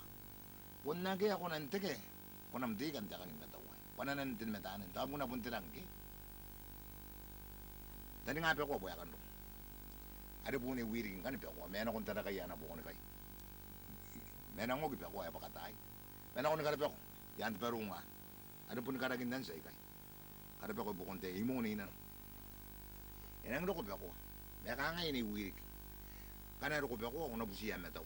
Bon akea ae ko na n teke, ko na mteika n te akangin matau aei, bwa nanan te nimatanin, tao bukina bon te rang ngke." Taninga Bekoa bwa e a kan roko. Are bon Nei Wiriki ngkanne Bekoa, ma e nako n tarakai ana bokonikai. Ma e nang oki Bekoa, e a bwaka taai. Ma e nako ni karabako i aan te baronga are boni karakin anti aikai. Karabako i buakon te, i moone i nano. E nang roko Bekoa. Ma e kangai Nei Wiriki, "Ngkana e roko Bekoa, ko na butiia am matau."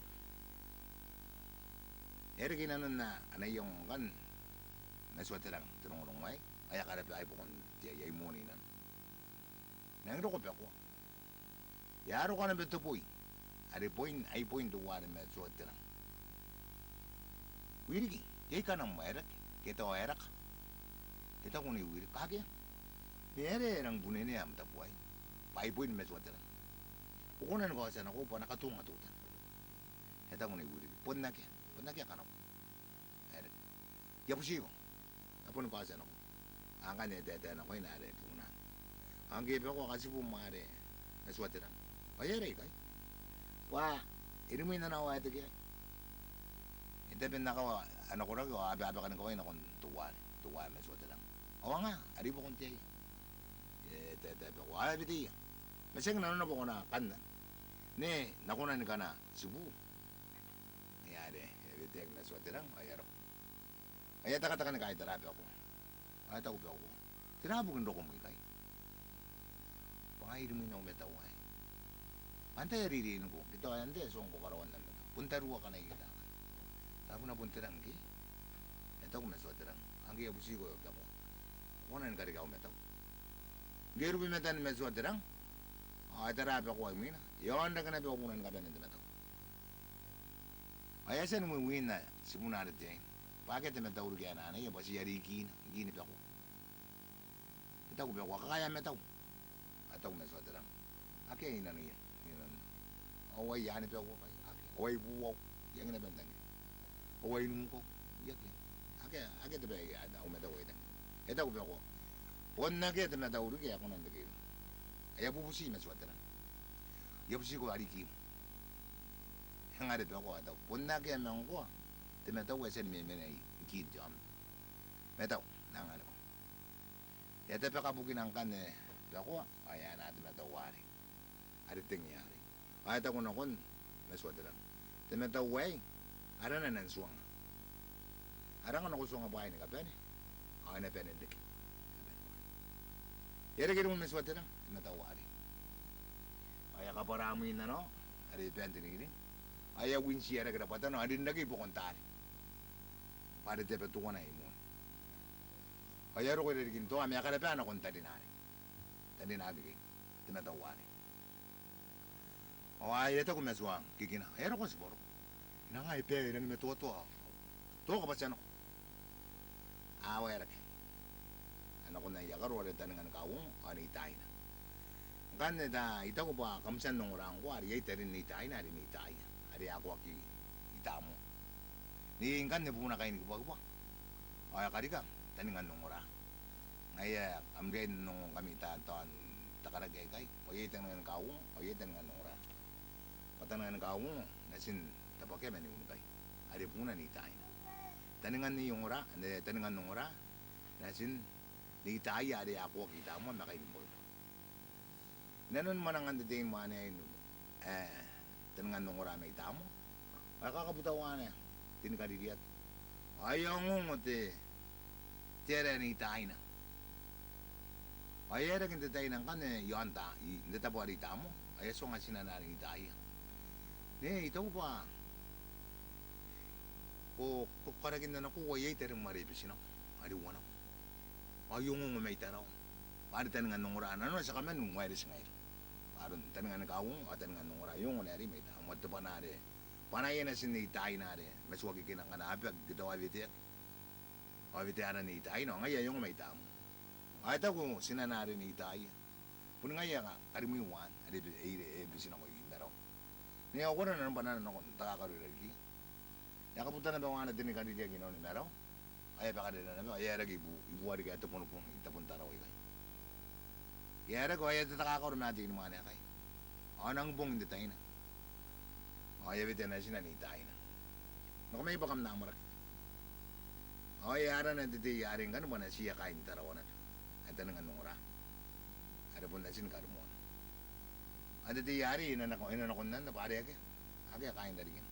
E a reke i nanon ana iango ngkanne Matuaterang te rongorongo aei, ao e a karaba i buakon te, aia i moone i nano. E nang roko Bekoa. E a roko naba te boi are boin, ai boin teuare Matuaterang. "Wiriki, iai kanam ae rake, ke tao ae raka?" e taku Nei Wiriki. "Akea. Ma e aera ae e rang bunenea am tabo aei, bwa ai boin Matuaterang?" "Ko kona ni kaotia nakoiu bwa N na katonga teutana," e taku Nei Wiriki. "Bon akea, bon akea kanam ae rake. I a butiko, N na boni kaotia nakoiu." Ao ngkanne e taetae nakoina are buuna. "Ao ngke e Bekoa, katibum are Matuaterang." "Ao e aera ikai?" "Bwa e rimwi n ana aoa ae te keai. E tabe n akawa ana koraki ao a babaka ni kawai nakon teuare, teuae Matuaterang. Ao anga are i buakon te aia. E taetae Bekoa, a weteia. Ma tiaki nanona buakona akanne. Ni nakona ni kana tibu. Ngaia are e weteaki Matuaterang ao e a roko. Ao e a takataka ni kaitara Bekoa. Ao e taku Bekoa, tera bukin rokom ikai? Bwa ngai rimwin au matau aei. Antai ae reireiniko? Ke tao antai ae tuangko karaoan am matau? Bon tariu akana iai taakana. Tao bon, bon tera ngke? E taku Matuaterang, ao ngke e a butiko Bekoa, ko kona ni karekea au matau. Ngke e rubi matan Matuaterang ao e tara Bekoa imwina, e aonrake naba ao buna ni kabanen te matau. Ao e a tia ni wiwinna tibuna are te aine, bwa akea te matau riki ae e na anaia, bwa ti are ikiina, ikiini Bekoa. E taku Bekoa, kakaea am matau? E taku Matuaterang, akea i nanoia, i nanona. Ao ai anne Bekoa, akea. Ao ai buau, I aki naba n tangiria. Ao ai nukau, I aki. Akea, akea te bwai ae au matau ae I tangiria. E taku Bekoa, bon akea te matau riki ae kona n reke iroum. Ao e a bubuti Matuaterang. I a butiko are ikiim. E ngae Bekoa, e taku, bon akea ma ngkoa te matau ae e tia ni memena ikiin te aomata. Ma tau, N na anganiko. E a tabeka bukina ngkanne Bekoa, ao e anaa te matau arei, are te ngi arei. Ao e taku nakon Matuaterang, te matau aei, arana Nantuanga. Aranga nako tuanga bwaai ni kabane, ao e na bane n reke. E a reke iroun Matuaterang te matau arei. Ao e a kabwara mwin nanao, are e bane n te ringiringi. Ao e a winti ae rake rabwatana, ao e rin rake i buakon taari. Bwa are te aba teuana i moan. Ao e a roko i rarikin toa, ma e a karaba nakon tarina arei. Tarina akekei, te matau arei. Ao e a taku Matuang kikina, e a roko tibwa roko. E na ngai bae e nangi matoatoa. Toka bwa ti a nako. A waerake. A nako n aia karo are Taninganikauongo ao Nei Taina. Ngkanne ta, I taku bwa kam tia n ongora ngkoa, are iai tarin Nei Taina are Nei Taia, are e akoaki i Tamoa. Nei, ngkanne buuna kain kibwakibwa. Ao e a karika Taninganongora. Ngaia am riai n ongo ngkami ta, tao n te karaki aikai. Ao iai Taninganikauongo, ao iai Taninganongora. Bwa Taninganikauongo natin Tabwakea ma Niunikai, are buuna Nei Taina. Taningan Nei Ongora, ne, Taninganongora natin Nei Taia, are e akoaki i Tamoa ma kain kibwakibwa. Inanon mwanangan te tei ni mwaane aei, e, Taninganongora mai Tamoa, ao e kakabutaua ana te ni kaririaki. Ao e a ongoongo te, te ara Nei Taina. Ao e aerake n te taina ngkanne i aon ta, i, n te tabo are i Tamoa. Ao e a tuanga tinana are Nei Taia. Nei, I taku bwa ko, ko karakinna nakoiu ao iai tarim are e beti nako, are uanako. Ao I ongoongo mai Tarawa. Bwa are Taninganongora nanona ti a kaman waereti ngaira. Bwa aron Taninganikauongo ao Taninganongora, I ongo n ae arei mai Tamoa. Te bwana are, bwanaia natin Nei Taina are Matuakikina ngkana a baki ke tao a weteaki. Ao e wetea aran Nei Taina, ao ngaia e ongo mai Tamoa. Ao e taku tinana are Nei Taia, boni ngaia ae karimwiu anne, are e be, e, e beti nako i Marawa. Nei, ao ko a roko naba n nako n takakaro i rarikiia. E a kabuta naba waana te ni kaririaki inanon Marawa. Ao e a bakarera naba, ao e aerake i bu, i buariki ae Tebonobong, i tabon Tarawa ikai. E aerake ao e a tatakakaro ma tei ni mwaane aikai. Ao e nangi bong n te taina. Ao e a wetea natina Nei Taina. Nako mai bwa kam na amwarake. Ao e arana te tei arei ngkanne bwa natiia kain Tarawa naba, ae Taninganongora, are bon natin Karimoana. Ao te tei arei e na nako, e na nako n anne bwa are akea, akea kain rarikina.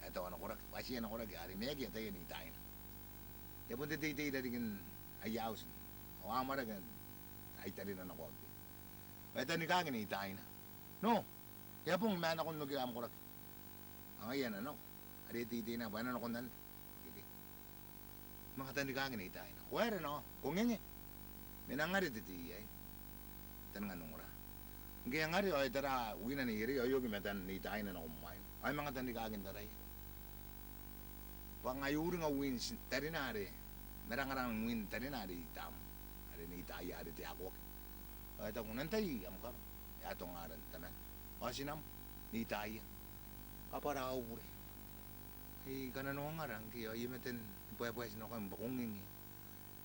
E a tau ana koraki, bwa tii ana koraki arei, ma e aki ataia Nei Taina. E a bon te teitei i rarikin aia auti. Ao a amwarake ai tarina nako au tei. Ao e tanikaki Nei Taina. No, e a bong ma e a nako n oki am koraki. Ao ngaia e na nako. Are e teitei naba bwa e na nako n anne. Ikekei. Manga tanikaki Nei Taina. Ko aera nao, ko ngenge? Ma e nang are te tei aei, Taninganongora. Ngke e nang are ao e tara wina neierei ao e oki matan Nei Taina nako mwaina. Ao e manga tanikaki n taraia. Bwa ngai I uringa win tarina are, marangarang win tarina are i Tamoa, are Nei Taia are te akoaki. Ao e taku, n antai am karo? E atonga aran tamana. Ao tinam, Nei Taia. Kabwara au bure. I kananoanga ra ngke ao I a mate ni bwaebwaeti nakoim bwa ko ngenge.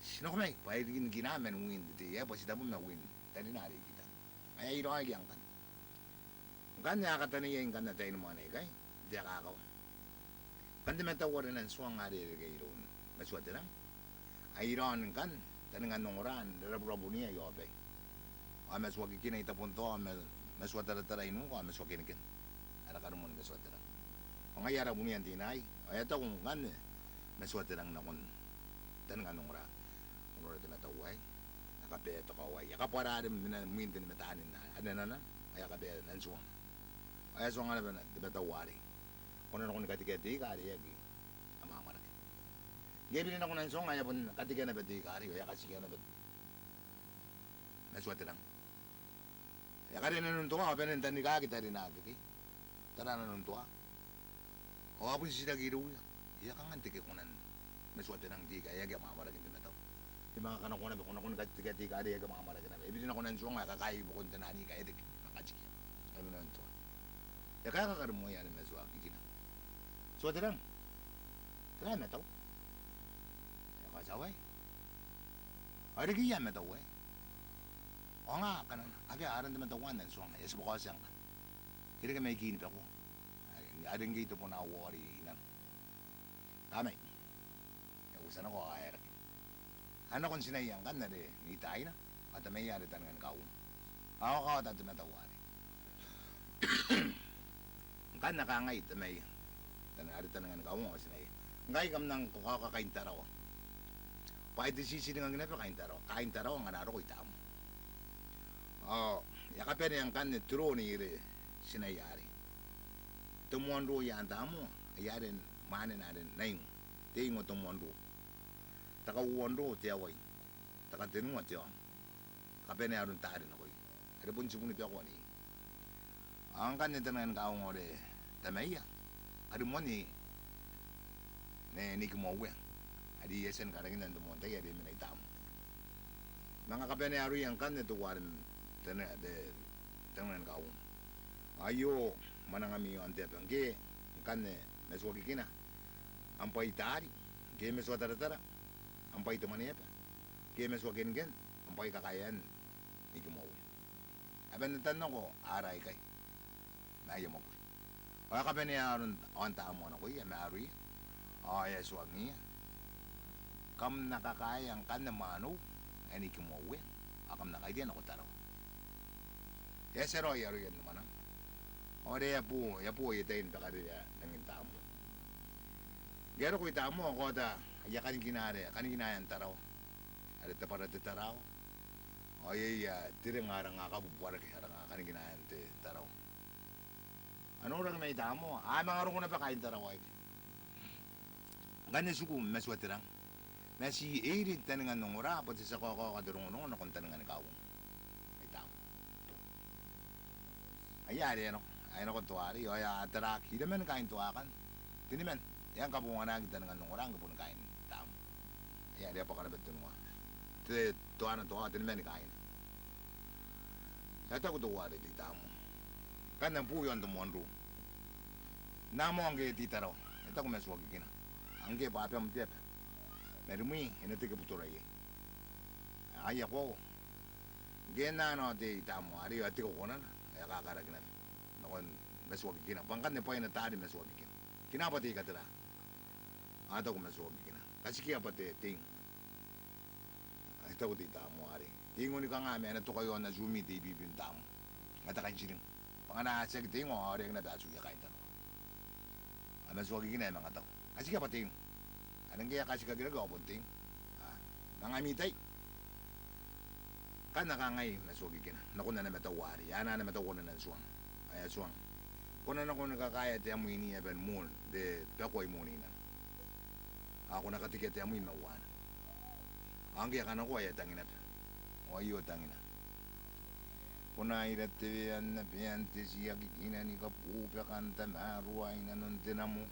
Ti nako mai, bwa e riki nikina man win te tei aei, bwa ti tabo ma win tarina are i kitana. Ao e a iraoikia ngkanne. Ngkanne a kataneiai ngkanne ataei ni mwaane aikai n te akakawa. Ngkanne te matau are Nantuang are e reke iroun Matuaterang, ai raon ngkanne taningan ongora n raburabunia i aobai. Ao Matuakikina i Tabontoa, ao Ma-, Matuataratara i nuka, ao Matuakenikeni ara karimoa ni Matuaterang. Ao ngaia ara bunia n te inai, ao e a taku ngkanne Matuaterang nakon taningan ongora, ko nora te matau aei, e a kabae te kawa aei, e a kabwara are mena mwin te nimatanin are nana, ao e a kabae Nantuanga. Ao e a tuanga naba te matau arei: Ko na nako ni katekea te ika are e aki amwamwarake. Ngke e biri nako Nantuanga, e a bon katekea naba te ika arei, ao e a katikia naba Matuaterang. E a karea nanon toa, ao bane n tanrikaaki tarina akekei. Tara nanon toa. Ao a bon titiraki irouia: E a kanga n teke konan Matuaterang te ika ae e aki amwamwarake n te matau? E manga kanakoa naba, ko na nako ni katekea te ika are e aki amwamwarake naba. E biri nako Nantuanga, e kakaei i buakon te naan ika, e teke, e manga katikia. Kare nanon toa. E kaeka karimoia are Matuakikina: Matuaterang, tera am matau? E kaotia: Ao e reke iai am matau aei. Ao nga kanana, akea, aran te matau anne Nantuanga, e a tibwa kaotia ngkanne. E reke mai Kinibakoa, are ngke i Tebonau are i nano. Tamai. E a uotia nako ao e a reke. A nako n tinaia ngkanne are Nei Taina, ao tamaia are Taninganikauongo. Ao a kaota te matau arei. Ngkanne a kangai tamaia, tana-, are Taninganikauongo, ao tinaia: Ngkai kam nang kakaoka kain Tarawa, bwa ai te titiringaki naba kain Tarawa, kain Tarawa ngkana a roko i Tamoa. Ao e a kabanea ngkanne te ro n ire tinaia arei: Te moan ro i aan Tamoa, ai are mwanena are naingo, te ingo te moan ro. Te kauoua n ro te awai. Te katenua te aom. Kabanea aron taari nakoia, are bon tibun te akoa nei. Ao ngkanne Taninganikauongo are tamaia, karimoan Nei, Nei Kimoauea, are e a tia ni karakina n te moan tai are e mena i Tamoa. Manga kabanea aroia ngkanne teuare Tani-, te, Taninganikauongo. Aio mwanangami i aon te aba. Ngke ngkanne Matuakikina, am bwai taari. Ngke Matuataratara, am bwai te mwaneaba. Ngke Matuakenikeni, am bwai kakaean Nei Kimoauea. A bane n tan nako ara aikai ma aia mwakuri. Ao e kabanea aron aon Tamoa nakoia ma aroia. Ao e a tuangiia: Kam na kakaea ngkanne mwanou ae Nei Kimoauea, ao kam na kaitia nako Tarawa. E a tia raoi aroia n te mwananga. Ao are e a bo, e a bo aia tai ni bakarerea nangin Tamoa. Ngke e a roko i Tamoa ao e kaota aia kanikina are, kanikinaean Tarawa, are Tabara te Tarawa. Ao iai, a, te ring are nga kabubuarake, are nga kanikinaean te Tarawa. A noraki mai Tamoa, a manga roko naba kain Tarawa aikai. Ngkanne e tiku Matuaterang ma ti Eiri Taninganongora bwa te tia kaokaoka te rongorongo nakon Taninganikauongo mai Tamoa. Aia are e nako, e nako teuarei, ao e a taraaki: Iraman kain teuakanne? Teniman. E a kabonganaki Taninganongora ngke boni kain Tamoa. Aia are e a bwaka naba tenua, te, teuana teuaei, teniman kaaina. E a taku teuare Tei Tamoa: Kam na bo i aon te moan ro. N na moa ngkoe Tei Tarawa, e taku Matuakikina. Ao ngkoe bwa abam te aba, ma rimwi e na teke butora iai. Aia koaua. Ngke e na nao Tei Tamoa arei ao e teke konana, e a kakaraki naba nakon Matuakikina, bwa ngkanne bwaina taari Matuakikina. Kina bwa te ika tera? Ao e taku Matuakikina: Katikia bwa te, te ingo. Ao e taku Tei Tamoa arei: Te ingo ni kanga ma e na toka i aon atiumi te ibibi n Tamoa? Nga te kaintiring. Bwa ngkana a tiaki te ingo ao e reke naba atuia kain Tarawa. Ao Matuakikina e manga taku: Katikia bwa te ingo. Are ngke e a katikakirake ao bon te ingo. A, manga ami tai. Ngkanne e kangai Matuakikina nakon ana matau arei, ana, ana matau are Nantuanga. Ao e a tuanga: Ko na nako ni kakaea te amwin i aban Moon, te bako i Moon i nano. Ao ko na katekea te amwin ma uaana. Ao ngke e a kanakoa e a tangi naba. Ao aio tangina: Ko na ira te wean abean te tiaki kina ni kabubakan tamaroa i nanon te namo.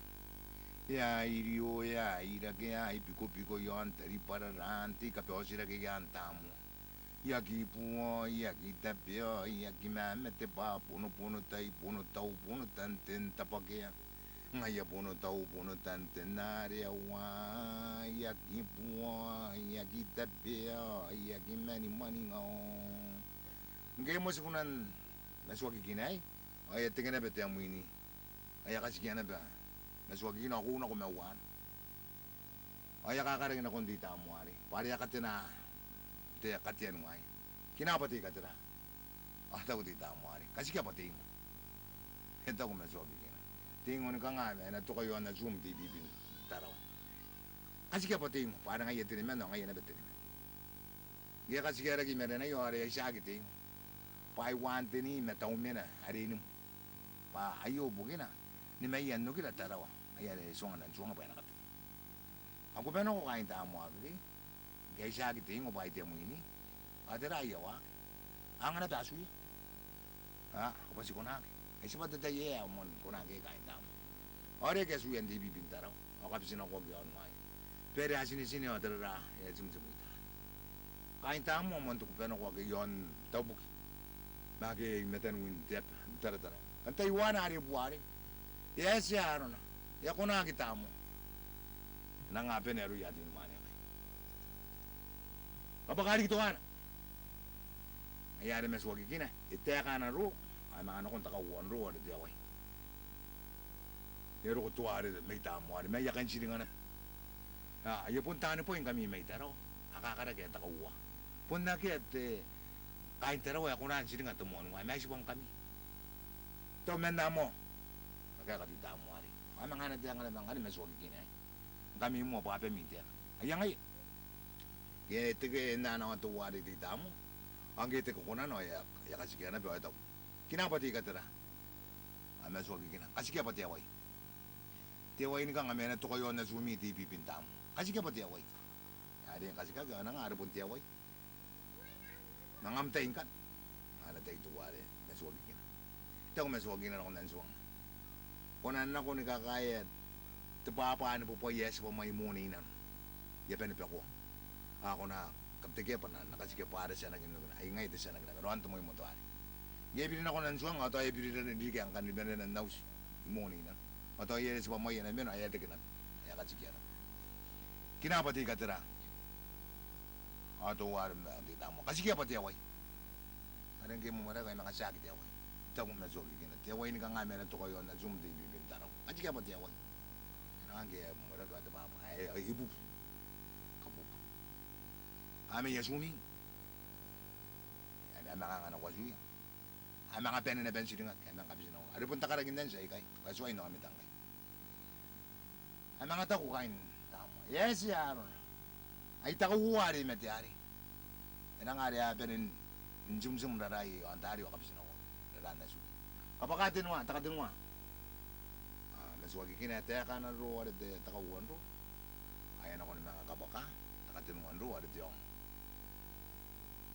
E a irio, e a irake, e a ibikobiko i aon taribwararaan te ika bwa e otirake i aan Tamoa. I aki buo, i aki tabe, i aki mama te bwa bono, bono tai, bono tau, bono tanten tabwakea. Ngaia bono tau, bono tanten are aua, i aki buo, i aki tabe, i aki mani mwaningao. Ngke e moti kunan Matuakikina aei, ao e a teke naba te amwin, ao e a katikia naba Matuakikina, ao ko u nako ma uaana. Ao e a kakaraki nakon te I-Tamoa arei bwa are e a katena te katean wae. Kina bwa te I-Katera? Ao e taku te I-Tamoa arei, katikia bwa te ingo. E taku Matuakikina, te ingo ni kanga ma e na toka i aon atium n te I-Bibin Tarawa. Katikia bwa te ingo, bwa are ngaia teniman ao ngaia naba teniman. Ngke e a katikia rake i marenaia ao are e a itiaki te ingo, bwa ai uaan te ni ma taumena are e nimu. Bwa aio bukina ni maia n okira Tarawa, ngaia are e tuanga Nan Tuanga bwa e na katei. Ao ko bane nako kaain Tamoa akekei, ngke e a itiaki te ingo bwa ai te mwini. Ao tera aia waaki? A anga naba atuia. A, ko bati konaki. Ai tibwa te tai ae a moan konaki iai kaain Tamoa. Ao are e aki atuia n te I-Bibin Tarawa, ao kabitinakoaki i aon waaki. Bwa are a tinetine ao te raraa e a timtimwitaai. Kaain Tamoa moan te kubanako ake i aon Tabuki ma ake i mataniwin te aba n Taratara. Antai uaana are e bua arei? E a eti arona. E a konaki Tamoa. E nang bane aroia te unimwaane akai. Kabwaka riki teuana. Ngaia are Matuakikina e taeka ana roo ao e manga nakon te kauoua n roo are te awai. E a roko teuare mai Tamoa arei ma aia kan tiringa naba. A, aia bon taani bwai ngkami mai Tarawa. A kakaraki ae te kauoua. Bon akea te kaain Tarawa ae kona n tiringa te moan wae ma ai tibwa ngkami. Tau man Tamoa. A kaeka te I-Tamoa arei ao e manga ana taeka naba ngkanne Matuakikina aei. Ngkami moa bwa abami te aba. Aia ngaia. Ngke e teke nana ao teuare te I-Tamoa, ao ngke e teke konana ao e a, e a katikia naba ao e taku, kina bwa te I-Katera? Ao Matuakikina, katikia bwa te awai. Te awai ni kanga ma e na toka i aon atiumi te I-Bibin Tamoa. Katikia bwa te awai. Are e katikaki ao e nang are bon te awai. Ma ngam tai ngkanne. Ana tai teuare Matuakikina. E taku Matuakikina nakon Nan Tuanga, ko na nako ni kakaea te bwabwa ni bobwai ae tibwa mai moone i nano. I a bane bakoa. Ao ko na katekea bwa N na katikia bwa ara tia n aki n nokina. Ai ngaia te tia n aki n nokina. Raon te moi moto arei. Ngke e biri nako Nan Tuanga ao tao e biri riki ngkanne i marenan auti i moone i nano. Ao tao e a tibwa mai ana meno ao e a reke naba. E a katikia naba. Kina bwa te I-Katera? Ao teuare ma te I-Tamoa, katikia bwa te awai. Are ngke e mwemweraki ao e manga tiaki te awai. E taku Matuakikina, te awai ni kanga ma e na toka i aon atium te I-Bibin Tarawa. Katikia bwa te awai. E nang ngke e mwemweraki ao te bwabwa ae e bubu. Kabubu. Kamai atiumi. Are a manga anga nako atuia. A manga bane naba n tiringaki, a manga kabitinako. Are bon te karaki n anti aikai, katuai n aomata ngkai. A manga taku kaain Tamoa, e a eti arona. Ai te kauoua are e mate arei. E nang are a bane n timtim raraia i aon taari ao kabitinako. Raraan atuia. Kabwaka tenua, te katenua. A, Matuakikina e taeka ana roo are te, te kauoua n roo. Ao e a nako ni manga kabwaka te katenua n roo are te aonga.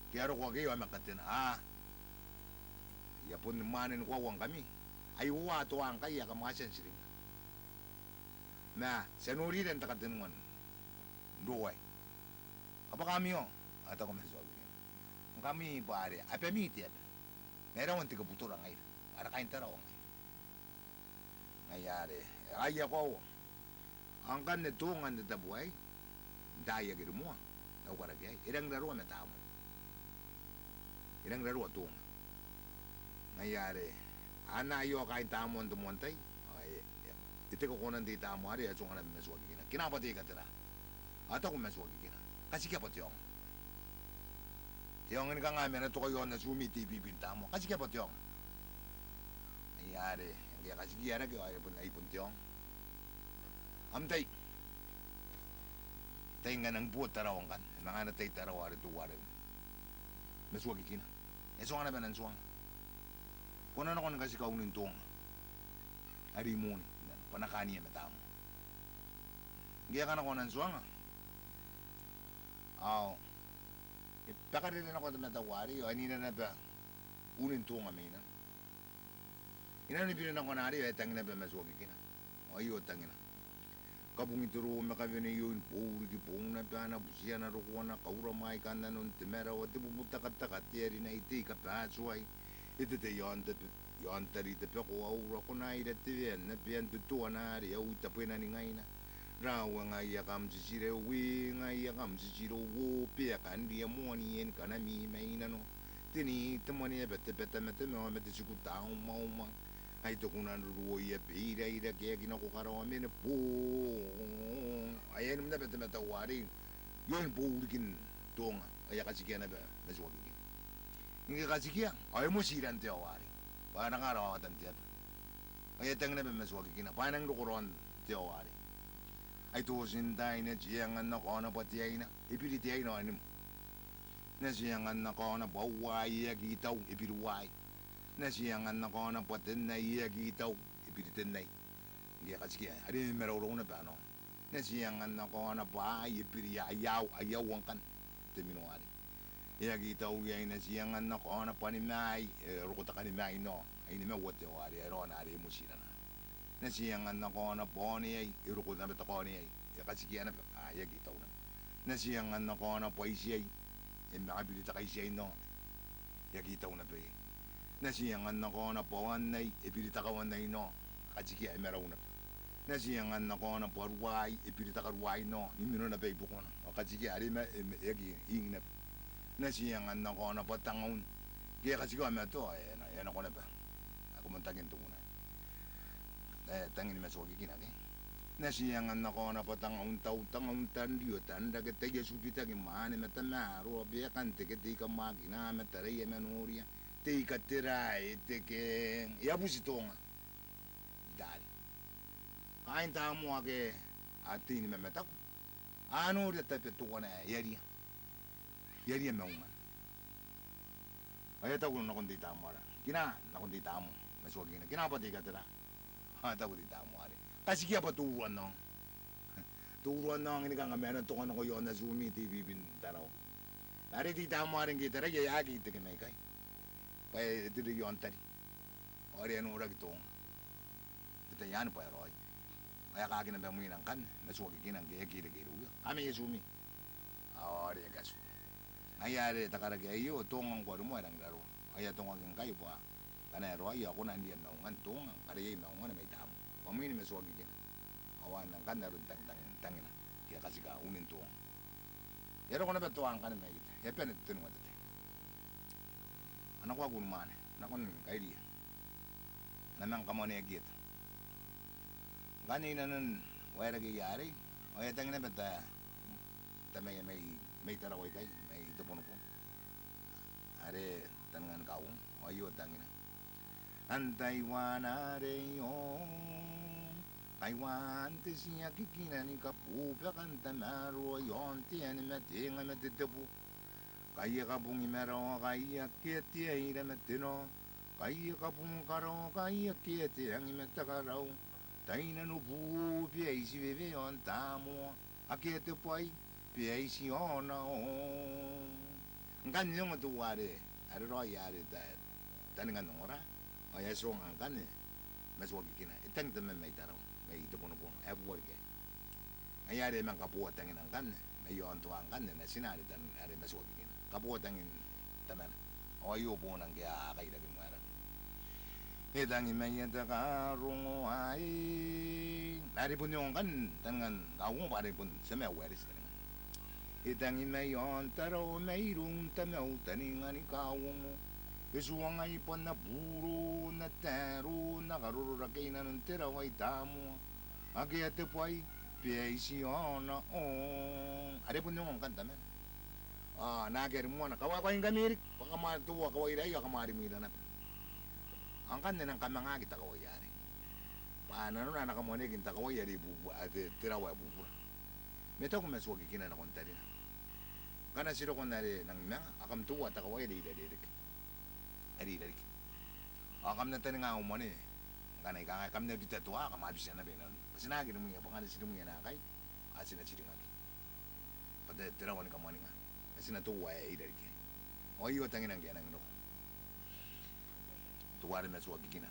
Ngke e a roko akei ao e manga katena. A, I a bon mwaane ni koaua ngkami. Ai uoua teuae ngkai ae kam a tia n tiringa. Ma ti a norira n te katenua n roo aei. Kabwakami ao, a taku Matuakikina. Ngkami bwa are abami te aba. Ma e rawa n te kabutora ngaira. Ara kaain Tarawa ngaira. Ngaia are, ai a koaua. Ao ngkanne Tonga n te tabo aei, n taai ake rimoa, n au karaki aei, e rangi raroa ma Tamoa. E rangi raroa Tonga. Ngaia are, a na aio kaain Tamoa n te moan tai, ao e, e, e teke konan te I-Tamoa arei, e a tuanga naba Matuakikina. Kina bwa te I-Katera? Ao e taku Matuakikina, katikia bwa te aonga. Te aonga ni kanga ma e na toka i aon atiumi te I-Bibin Tamoa. Katikia bwa te aonga. Ngaia are, ngke e a katikia rake, ao e bon, ai bon te aonga. Am tai. Tai ngkana e nang boo Tarawa ngkanne. E manga ana tai Tarawa are teuare Matuakikina. E tuanga naba Nan Tuanga. Ko na nako ni katika unin Tonga are i moone, bwa N na kaania ma Tamoa. Ngke e a kanakoa Nan Tuanga, ao e bakarere nako te matau arei, ao e nina naba unin Tonga mai nano. I nano ni biri nakona arei, ao e tangi naba Matuakikina. Ao aio tangina. Kabungi te roo ma kawenei oin bouriki, boou naba ana buti ana roko ana kaura mwaai kan nanon te marawa, te bubutakataka, te arina, itei kabatuai. E tete i aon te, i aon tari te bako aura, kona ira te wean, na bean te toana are au tabwena ni ngaina. Rawe ngaia kam titirau, e ngaia kam titirau, o bea kan ria moani en kanami mai nano. Te ni, te mwaneaba, te bata ma te mao ma te tiku taumauma. Ai te kuna n ruruoia beiraira ke e aki nako karawa mene bo. Ao e a nim naba te matau arei ioin bourikin Tonga, ao e a katikia naba Matuakikina. Ngke e katikia, ao e moti iran te ao arei bwa e na karaoa rawawatan te aba. Ao e a tang naba Matuakikina bwa e nang roko raon te ao arei. Ai totin taai, n na ti angan nako naba te aina, e biri te aina ao e nim. N na ti angan nako naba uai, e aki tau, e biri uai. N na ti angan nako naba tennai, e aki tau, e biri tennai. Ngke e katikia, are e maraurau naba ana ao. N na ti angan nako naba aai, e biri aia, aia aua, aia aua ngkanne. Te mino arei. E aki tau iai. N na ti angan nako naba nimaai, e roko te kanimaai n ao. Ai nimaua te ao arei, ae raona are e moti irana. N na ti angan nako naba aoneai, e roko naba te kaoneai, e katikia naba, a, e aki tau naba. N na ti angan nako naba itiai, e manga biri te kaitiai n ao, e aki tau naba iai. N na ti angan nako naba annai, e biri te kawannai n ao, e katikia, e marau naba. N na ti angan nako naba ruai, e biri te karuai n ao, e mino naba i buakona, ao e katikia, are e ma-, e ma-, e aki ing naba. N na ti angan nako naba tengaun, ngke e katikia ao e matoa, e na-, e nako naba. Ao ko moan tangin te kuna ae tangin Matuakikina ke. N na ti angan nako naba tengaun tau, tengaun tanrio, tanrake, taiaoka bitaki, mwaane ma tamaroa, beekan, te ke, te ika, mwakina ma taraia ma noria, te ika, te rae, te ke. E a buti Tonga i taari. Kaain Tamoa ake a tei ni mamataku a noria tabe teuana ae e a ria. E a ria maungana. Ao e a taku nakon te I-Tamoa arei, kina, nakon te I-Tamoa Matuakikina, kina bwa te ika tera? Ao e taku te I-Tamoa arei, katikia bwa te uruan aong. Te uruan aong ni kanga ma e na toka nako i aon Atumi, te ibibi n Tarawa. Ma are te I-Tamoa arei ngke e taraia e a aki teke mai ikai bwa e tiri i aon Tari. Ao are e a noraki Tonga n te tai anne bwa e raoiroi. Ao e a kaaki naba mwina ngkanne Matuakikina ngke e aki reke irouia. Kam mai Atumi. Ao are e a katua. Ngaia are te karaki aio, Tonga ngkoa rimoa e rangi n raroa. Ao e a tongaki ngkai bwa ngkana e raoiroi ao ko na riai n maungan Tonga, kareai maungana mai Tamoa. Bwa mwin Matuakikina. Ao anne ngkanne aron tangitang, tangina ke e katika unin Tonga. E a roko naba Toa ngkanne mai eta, e a bane te tenua te tai. A nakoaki unimwaane nakon kairiia, a na manga kamwaneaki eta. Ngkanne i nanon waerake arei ao e a tang naba ta-, tamaia mai, mai Tarawa ikai, mai Tebonobono, are taningan Kauongo, ao aio tangina. Antai uana arei? O, kaiwaan te tia kikina ni kabubakan tamaroa i aon te ane ma te nga ma te tebo. Kai e kabung i marawa, kai e akea te aira ma te nao. Kai e kabung i karawa, kai e akea te angi ma te karau. Tai nanobu, bwa e iti wewe aon Tamoa. Akea te bwai, bwa e iti aona ong. Ngkanne e ongo teuare, are raoi are ta-, taningan ongora. Ao e a tionga ngkanne Matuakikina, e tang taman mai Tarawa, mai Tebonobono, e a bubua riki. Ngaia are e a manga kaboa tangina ngkanne mai aon Toa ngkanne natina are tan-, are Matuakikina. Kaboa tangin tamana. Ao aio boona ngke a kairaki n waerake. E tangi mai eta Kauongo aei. Are bon e ongo ngkanne taningan Kauongo bwa are bon tia mai Ueareti taningan. E tangi mai aon Tarawa mairoun tamau taningan Kauongo. E tuangai bwa N na buro, N na taero, N na karororaki i nanon te rawa i Tamoa. Akea te bwai, bwa e iti aona ong. Are bon e ongo ngkanne tamana. Ao naake a ri moana, kawaekoaingkami riki, bwa kam a teuana kawaira aio, kam a ri mwira naba. Ao ngkanne e nang kamangaki te kawai arei. Bwa nanona a na kamwaneaki n te kawai are e bubu-, a, te, te rawa ae bubura. Ma e taku Matuakikina nakon tarina, ngkana ti roko n are nang manga, ao kam teuana te kawai are i rarikina. Are i rarikina. Ao kam na taninga au mwane, ngkana I kangai kam na bita Toa, kam a bitia naba i nanona. Bwa ti na aki rimwia, bwa ngkana ti rimwia naakai, ao ti na tiringaki. Bwa te, te rawa ni kamwaninga. Bwa ti na teuana ae i rarikina. Ao aio tangina ngke e nang roko. Teuare Matuakikina.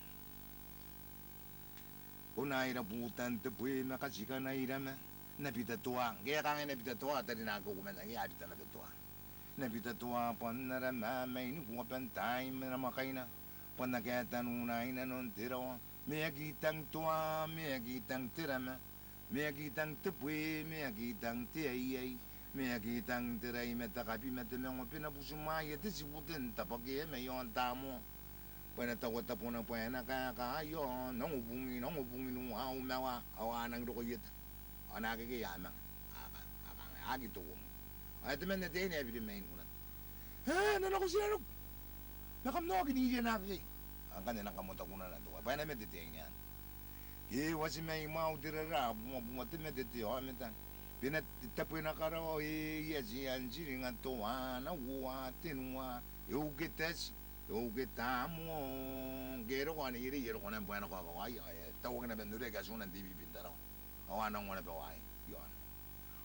Ko na ira butan te bwe ma katikana irama. N na bita Toa. Ngke e a kangai n na bita Toa, tarina ake uoman ngke a bita naba Toa. N na bita Toa bwa n ara mama i nikuaban taai ma namwakaina. Bwa n na kaeta nuna i nanon te rawa. Ma e aki tang Toa, ma e aki tang te rama. Ma e aki tang te bwe, ma e aki tang te aiai. Ma e aki tang te rai ma te kabi ma te mango bwa e na butimwaea te tibute n tabwakea mai aon Tamoa. Bwa e na taua tabona bwa e na kaeka, aio, nang ubungi, nang ubungi n uau, mawa, ao a nangi roko i eta. Ao naakekei a manga. A ka, a ka, a aki teuana. Ao e temanna te aine ae biri mai ni kunana. E, N na nako tinaniku. Ma kam na oki n iriia naakekei. Ao ngkanne e nang kamotakunana teuaei bwa e na mate te aine anne. Ke uati mai mwau te rara, bumabuma te mate te aomata. Bwa e na tabwe n karawa, e, iati, an tiringa, teuana, uoua, tenua, e uke tati, e uke tamo, ngke e roko ao neierei e roko naba bwa e na kaokawai, ao e tauaki naba n oreaki atuna n te bibi n Tarawa. Ao a nango naba waei i aona.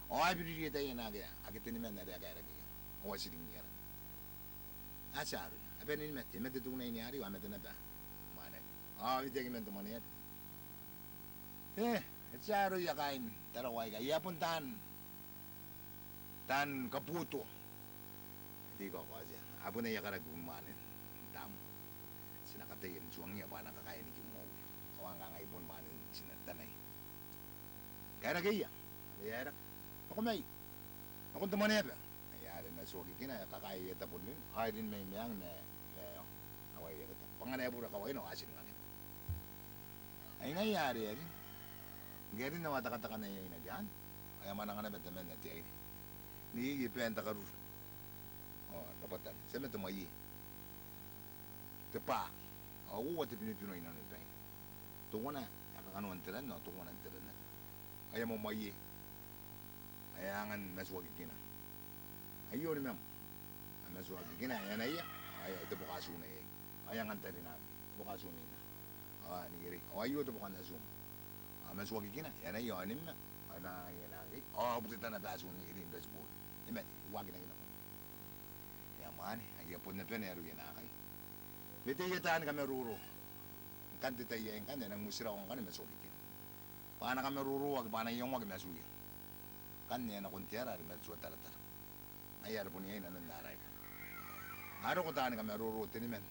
Ao a biri rietaia naake, ake teniman are a kaerakeia. Ao a tiringiia. A tia aroia. A bane ni mate, e mate te unaine arei, ao a mate naba mwaane. Ao a weteaki man te mwaneaba. E, a tia aroia kaain Tarawa aika, e a bon taan, taan kabuoto. Ti kaokaotia. A bon aia karaki unimwaane n Tamo. Ti na kataia ni tuangiia bwa a na kakaea ni kimoa uea. Ao a kangai bon mwaane n tina, tanai. Kaerakeia. Are e aera. Nako mai. Nakon te mwaneaba. Ai are Matuakikina e kakaea aia tabo n rin. Ao e rin mai meang ma, ma aio. Ao ai are ta. Bwa ngkana e bure kawaina ao a tiringaki. Ai ngaia are e a rin. Ngke e rin ao a takataka n aia inaki anne. Ao e a mwananga naba temanna te aine. N iei e bae n takaruru. Ao rabwatan. Ti a mate mwaie. Te bwa. Ao uoua te binobino i nanoni baina. Teuana ae kakanoan te ran, ao teuana n te ran naba. Ao e a mwamwaie. Ao e a angan Matuakikina. Aio nimam. Ao Matuakikina e anaia, ao e a te boka atuna iai. Ao e angan tarina, te boka atuna ina. Ao neierei, ao aio te bokan atuna. Ao Matuakikina e anaia, ao nimam. Ao e na angaia naakekei. Ao a buteta naba atun neierei n bati booi. E mate, e uakinaki nako. E a mwaane, aia bon a bane aroia naakai. Weteia taani kamaroro. Ngkanne te tai aei ngkanne e nang motirawa ngkanne Matuakikina. Bwa a na kamaroroaki, bwa a na iangoaki matuia. Ngkanne e a nakon te ara are Matuataratara. Ngaia are bon iai nanon ara ika. A roko taani kamaroro teniman.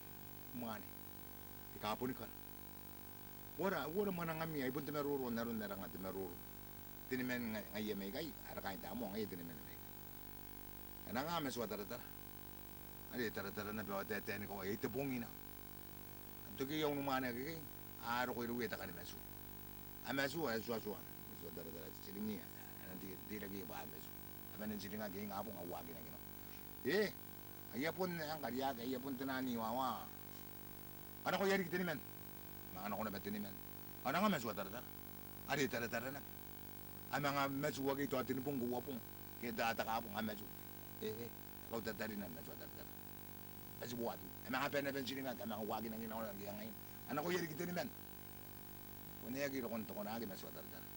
Mwaane. Te kabonikana. Uara, uara mwanangami, ai bon te maroro n aron are nga te maroro. Teniman nga-, ngaia mai ikai, ara kaain Tamo, ngaia teniman mai ikai. E nang a Matuataratara. Are e taratara naba ao taetae ni kawai, ai te bong ina. N toki ia unimwaane akekei, a roko irouia te kani matu. A matu, a tuatua. Matuataratara, tiringiia, a nang te-, teirake bwa a matu. A bane n tiringaki, ingabong a uakinaki nako. E, aia bon, e ngkari ake, aia bon te nani wawa. A nakoia riki teniman. Manga nako naba teniman. A nang a Matuataratara. Are e taratara naba. A manga matu akekei tao tenibong ke uabong. Ke te takabong a matu. E, e. Kautatarinan Matuataratara. A tibo atu. A manga bane naba n tiringaki, a manga uakinaki nako ngke a ngaina. A nakoia riki teniman. Bon e aki roko n te konaki Matuataratara.